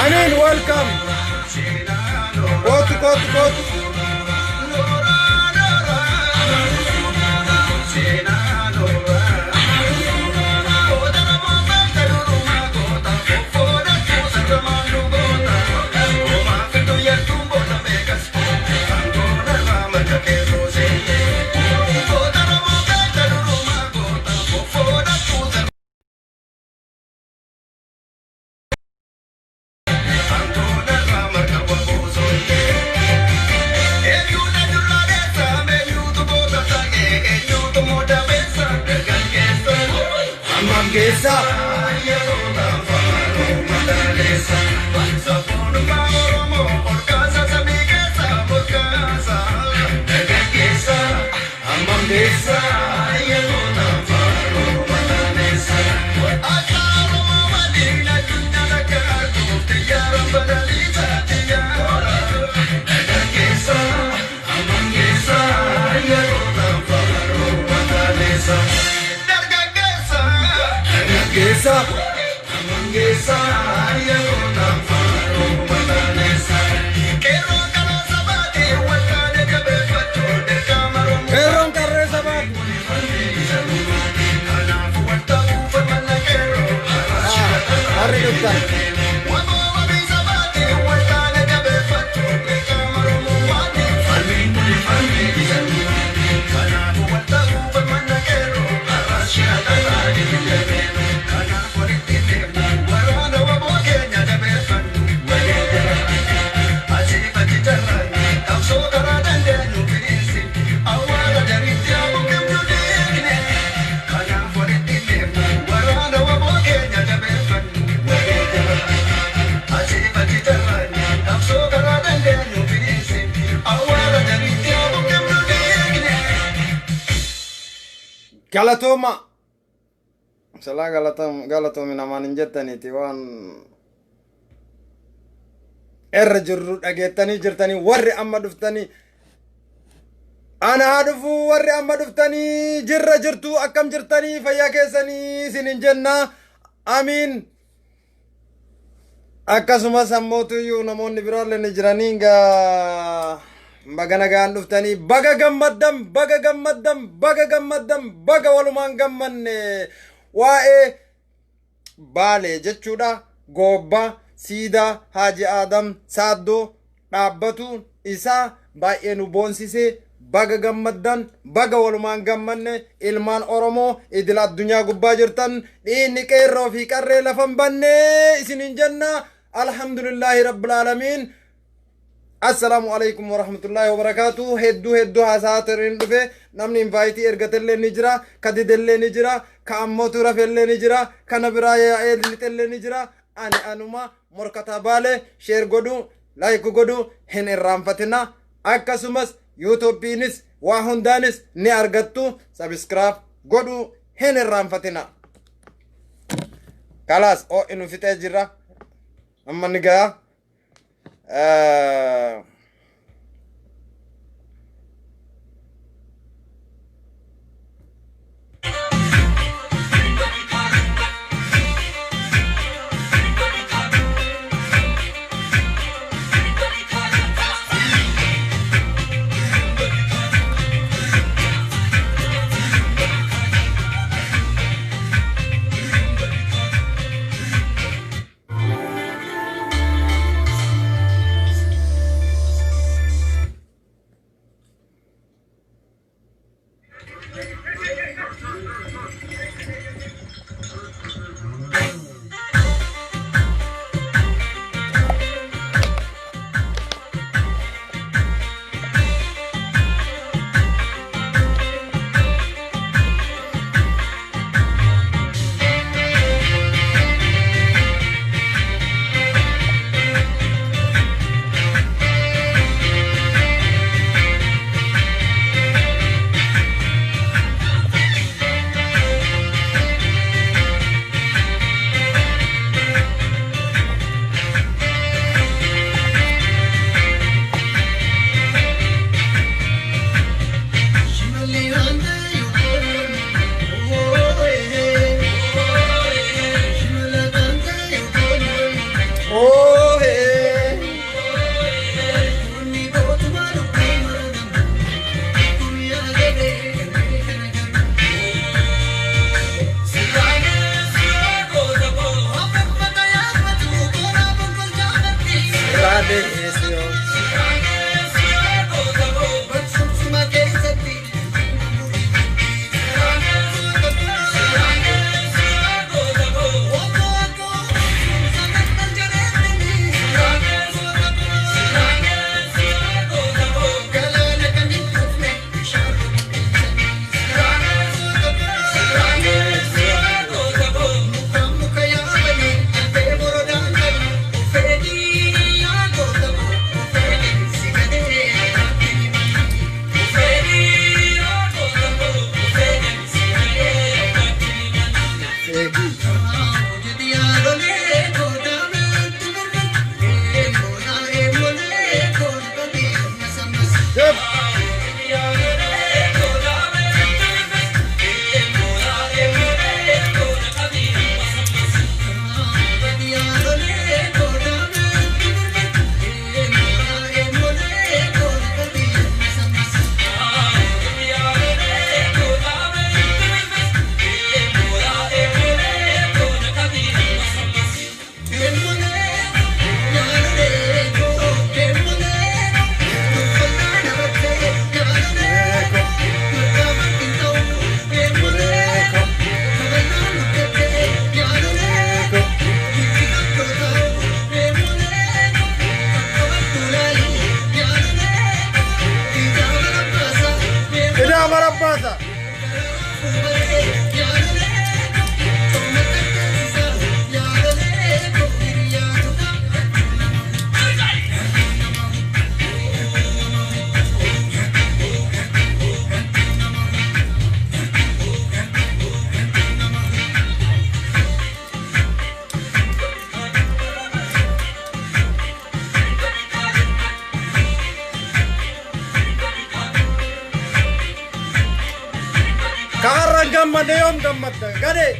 Amiin, welcome. Kootu, kootu, kootu. Hammam geessa. Hammam geessa. Geessa. Qeerroon qarree sabaati. Harri dhuftan. Galatooma. Salaa galatoomi namaan hin jettaniiti waan irra jirru dhageettanii jirtanii. Warri amma dhuftanii ana haa dhufuu. Warri amma dhuftanii jirra jirtu, akkam jirtanii, fayyaa keessanii isin hin jennaa. Amiin. Akkasumas ammootuyyuu namoonni biraallee ni jiranii. Gaa baga nagaan dhuftanii, baga gammaddan, baga gammaddan, baga gammaddan, baga walumaan gammanne. Waa'ee Baalee jechuudha, Goobba siidaa Haaji Aadam Saaddoo dhaabbatuun isaa baay'ee nu boonsisee. Baga gammaddan, baga walumaan gammanne. Ilmaan Oromoo idil addunyaa gubbaa jirtan, dhiinni qeerroo fi qarree lafan banne isinin jenna. Alhamdulillaahi rabbil aalamiin. Assalaamu alaikum warahmatullaahi wabarakaatu. Hedduu hedduu haasaa tureen dhufe. Namni invite ergatellee ni jira, ka didellee ni jira, ka ammootu rafellee ni jira, kana biraa yaa'ee lixellee ni jira. Ani anuma morkataa baale. Share godhu, like godhu hin irraanfatina. Akkasumas YouTubeiinis waa hundaanis ni argattu. Subscribe godhu hin irraanfatina. Kalaas, oo inu fixee jira, amma ni gayaa. Oh, hey. Radeesio. Yep. Idaa marabbaasa. Ka har'a gammadde yoom gammadda gadee.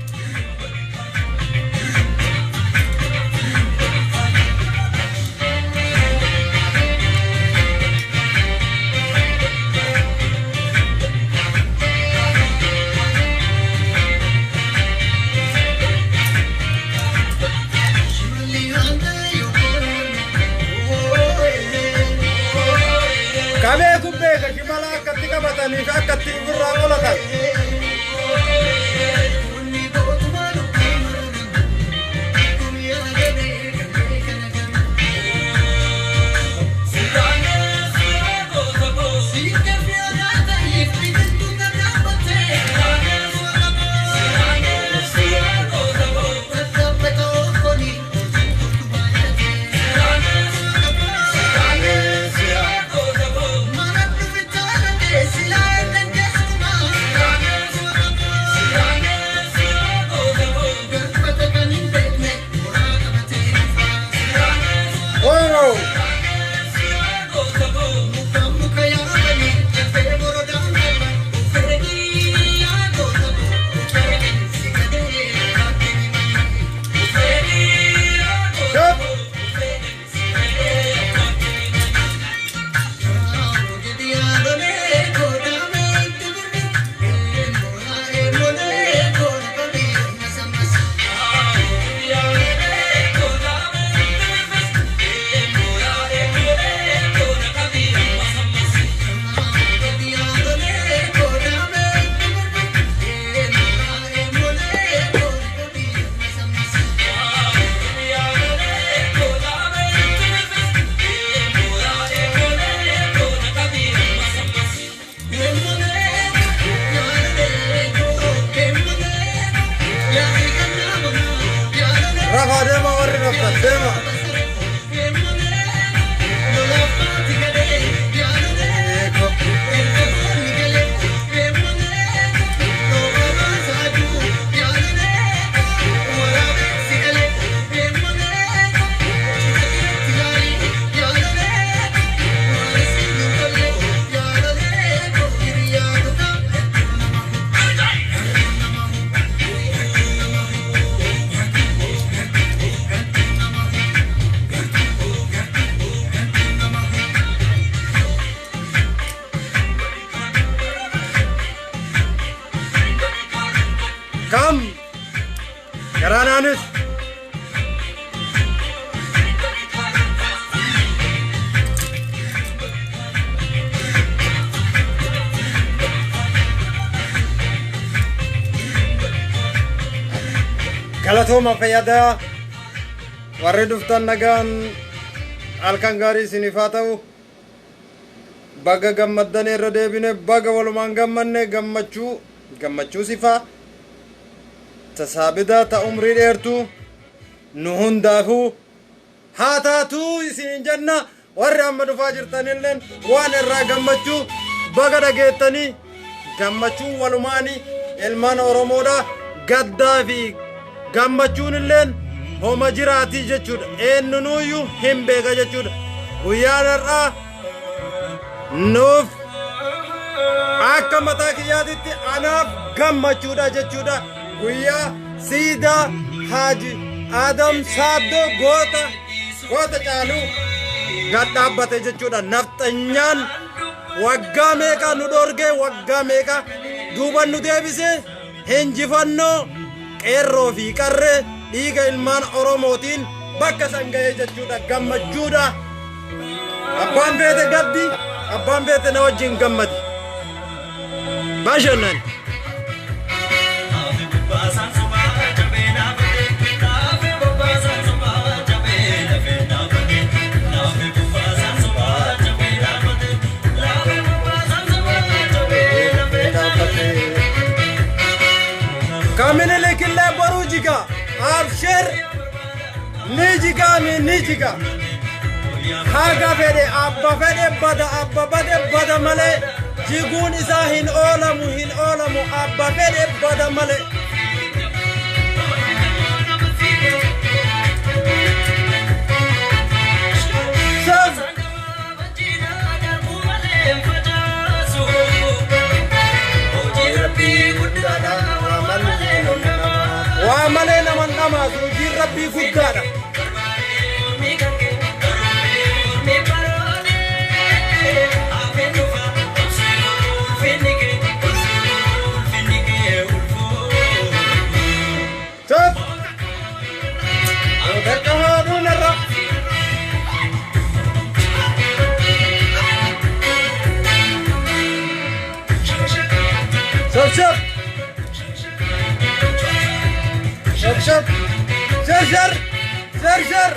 Ka beeku beeka, shimala akkatti. qollatanii fi akka itti ofirraa qolatan. Wow! Yep. Rafaa deema warri raftan deema. Kam garaanaanis galatooma fayyadaa warri dhuftan nagaan halkan gaarii isiniif haa ta'u. Baga gammaddan irra deebine, baga walumaan gammanne, gammachuu gammachuu sifaa tasaabidaa ta umrii dheertuu nu hundaafuu haa taatuu isiniin jenna. Warri amma dhufaa jirtanilleen waan irraa gammachuu baga dhageettanii, gammachuu walumaanii ilmaan Oromoodha. Gaddaa fi gammachuun illeen homa jiraatii jechuudha, eenyunuyyuu hin beeka jechuudha. Guyyaan har'aa nuuf akka mataa kiyyaatitti anaaf gammachuudha jechuudha. Guyyaa siidaa Haaji Adam Saaddoo goota goota caaluu gad dhaabbate jechuudha. Nafxanyaan waggaa meeqa nu dhorgee, waggaa meeqa duuban nu deebise, hinjifannoo qeerroo fi qarree dhiiga ilmaan Oromootiin bakka san ga'ee jechuudha. Gammachuudha. Abbaan feete gaddi, abbaan feete na wajjin gammadi. Bashannan. Kaminilikillee boruu jiga. Abshir ni jigaami ni jiga. Haga fedhe abba fedhe bada, abba bade bada malee jiguun isaa hin oolamu, hin oolamu, abba fedhe bada malee. Saf. Waa malee naman dhamaasu, hojiin rabbii guddaadha. Saf. Bakka haadhuun irra. Shab shar shar shar shar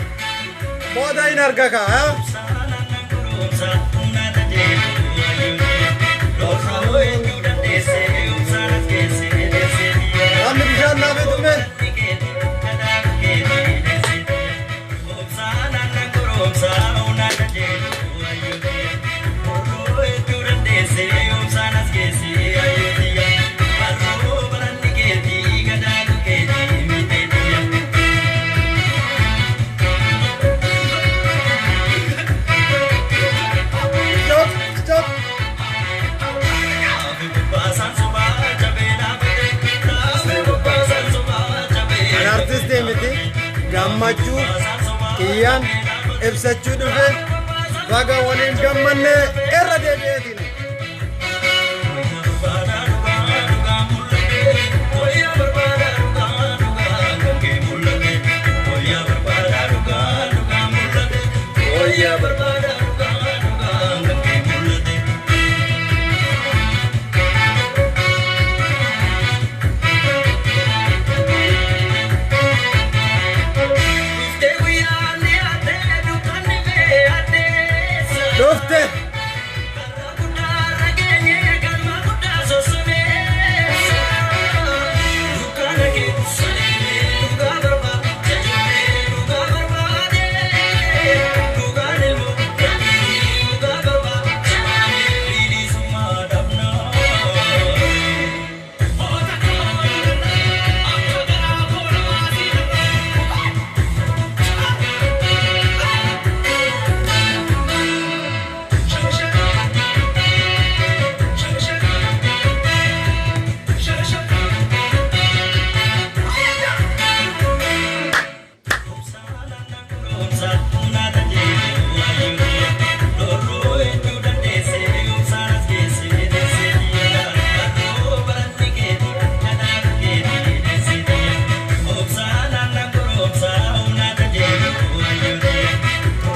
booda hin arga kaa haa? Namni bishaan naa fidume. Stop stop. Kan artistii miti gammachuu kiyyaan ibsachuu dhufe baga waliin gammanne irra deebi'eetiin. Dhufte.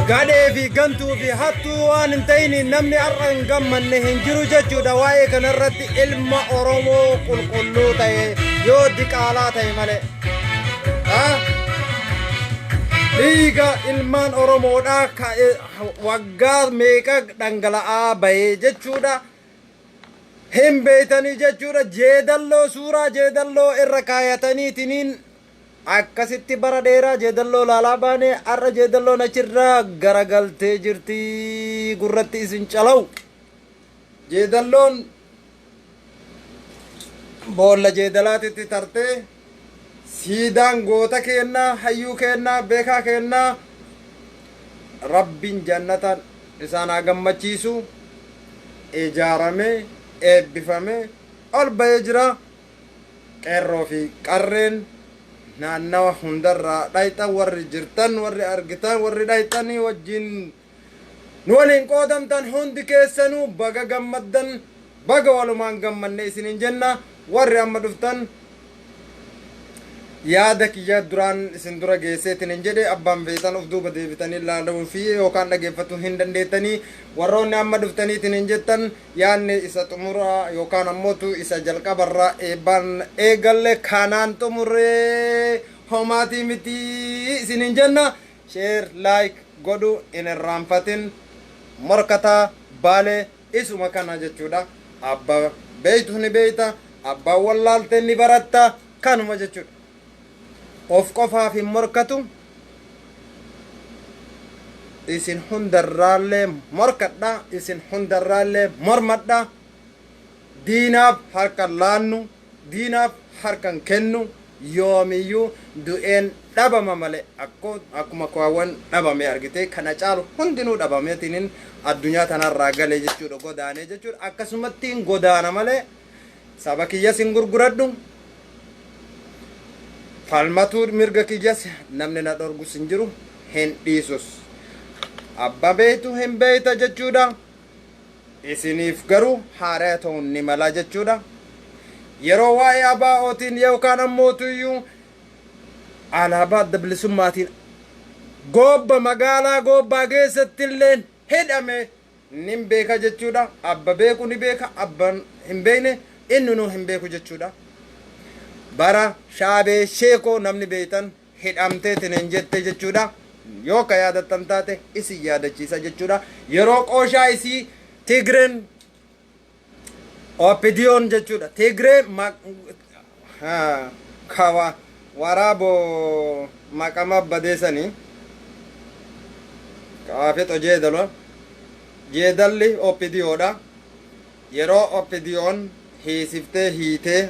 Gadhee fi gantuu fi hattuu waan hin ta'in namni har'a hin gammanne hin jiru jechuudha. Waa'ee kanarratti ilma Oromoo qulqulluu ta'e yoo diqaalaa ta'e malee. Ah? Dhiiga ilmaan Oromoodhaa waggaa meeqa dhangala'aa bahee jechuudha. Hin beeytanii jechuudha. Jeedalloo suuraa jeedalloo irra kaayataniitiniin akkasitti bara dheeraa jeedalloo laalaa baane har'a jeedalloon achirraa garagaltee jirti gurratti isin calawu. Jeedalloon boolla jeedalaatitti tartee siidaan goota keennaa hayyuu keennaa beekaa keennaa rabbiin jannataan isaan haa gammachiisu ijaaramee eebbifamee ol bahee jira. Qeerroo fi qarreen naannawa hundarraa dhayxan warri jirtan warri argitan warri dhayxanii wajjin nu waliin qoodamtan hundi keessanuu baga gammaddan baga walumaan gammanne isinin jenna. Warri amma dhuftan yaada kiyya duraan isin dura geesseetin hin jedhe abbaan feetan of duuba deebitanii ilaaluu fi yookaan dhageeffachuu hin dandeettanii. Warroonni amma dhuftaniitin hin jettan yaadni isa xumuraa yookaan ammootu isa jalqabarraa eebbaan eegalle kanaan xumurree homaatii miti isin hin jenna. Share like godhu hin irraanfatin. Morkataa Baalee isuma kana jechuudha. Abbaa beeytu ni beeyta, abbaan wallaalte ni baratta, kanuma jechuudha. Of qofaaf hin morkatu, isin hundarraallee morkadha, isin hundarraallee mormadha. Diinaaf harka laannu, diinaaf harkan kennu, yoomiyyuu du'een dhabama malee akkuma kaawwan dhabame argite kana caalu hundinuu dhabameetiniin addunyaa tanarraa galee jechuudha, godaanee jechuudha. Akkasumattiin godaana malee saba kiyyas hin gurguradhu, falmatuu mirga kiyyas namni na dhorgus hin jiru, hin dhiisus. Abba beeytu hin beeyta jechuudha. Isiniif garuu haaraa ta'uun ni mala jechuudha. Yeroo waa'ee ABO'tiin yookaan ammootuyyuu alaabaa adda bilisummaatiin goobba magaalaa goobbaa keessatti illee hidhame nin beeka jechuudha. Abba beeku ni beeka, abbaan hin beekne inni nuu hin beeku jechuudha. Bara Shaabee Sheekoo namni beeytan hidhamteetiin hin jette jechuudha. Yoo ka yaadattan taate isin yaadachiisa jechuudha. Yeroo qooshaa isii Tigreen OPDOn jechuudha. Tigree kawa waraabo maqama badeessanii kaafexo jeedalo jeedalli OPDOdha. Yeroo OPDOn hiisiftee hiitee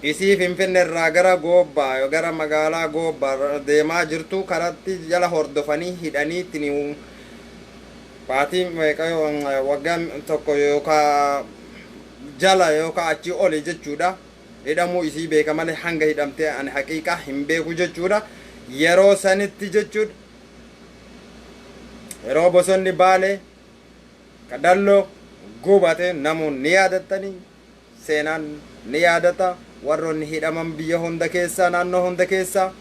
isii Finfinne irraa gara Goobbaa, gara magaalaa Goobbaa deemaa jirtu karatti jala hordofanii hidhanii ittiin baatii waggaa tokko yookaan jala yookaan achii oli jechuudha. Hidhamuu isii beeka malee hanga hidhamtee ani haqiiqaa hin beeku jechuudha. Yeroo sanitti jechuudha. Yeroo bosonni Baalee Kadalloo gubate namuun ni yaadattanii, seenaan ni yaadata. Warroonni hidhaman biyya hunda keessaa, naannoo hunda keessaa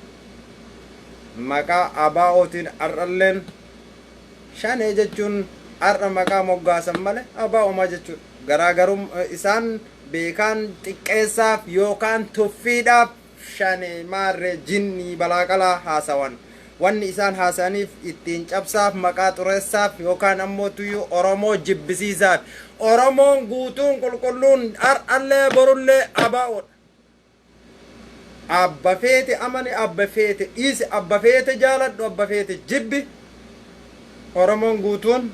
maqaa ABO'tiin har'alleen Shanee jechuun har'a maqaa moggaasan malee ABO'uma jechuudha. Garaagarum isaan beekaan xiqqeessaaf yookaan tuffiidhaaf Shanee maarree jinnii balaaqalaa haasawan. Wanni isaan haasa'aniif ittiin cabsaaf, maqaa xureessaaf yookaan ammoo tuyyuu Oromoo jibbisiisaaf. Oromoon guutuun qulqulluun har'allee borullee ABO'dha. Abba feete amani, abba feete dhiisi, abba feete jaaladhu, abba feete jibbi. Oromoon guutuun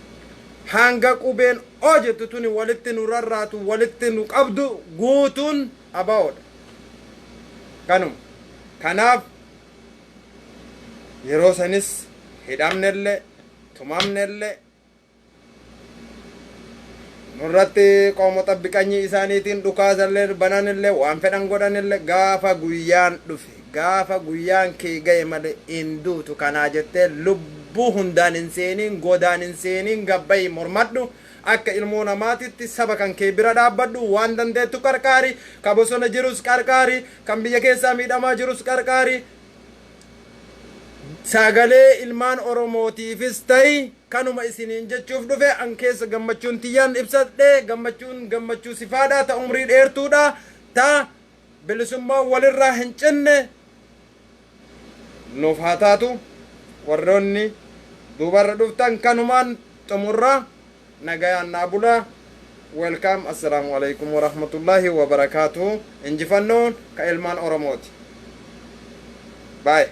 hanga qubeen O jettu tuni walitti nu rarraatu, walitti nu qabdu guutuun ABO'dha. Kanuma. Kanaaf yeroo sanis hidhamnellee tumamnellee nurratti qomo xabbiqanyii isaaniitiin dhukaasallee bananillee waan fedhan godhanillee, gaafa guyyaan dhufe, gaafa guyyaan kee ga'e malee hin duutu. Kanaa jettee lubbuu hundaan hin seeniin, godaan hin seeniin, gabbayi mormadhu. Akka ilmoo namaatitti saba kan kee bira dhaabbadhu, waan dandeettu qarqaari, ka bosona jirus qarqaari, kan biyya keessaa miidhamaa jirus qarqaari, sagalee ilmaan Oromootiifis ta'i. Kanuma isiniin jechuuf dhufe. An keessa gammachuun tiyyaan ibsadhe. Gammachuun gammachuu sifaadha, ta umrii dheertuudha, ta bilisummaa walirraa hin cinne nuuf haa taatu. Warroonni duubarra dhuftan kanumaan xumurraa, nagayaan naa bulaa. Welcome. Assalaamu alaikum warahmatullaahi wabarakaatuhu. Injifannoon ka ilmaan Oromooti. Bye.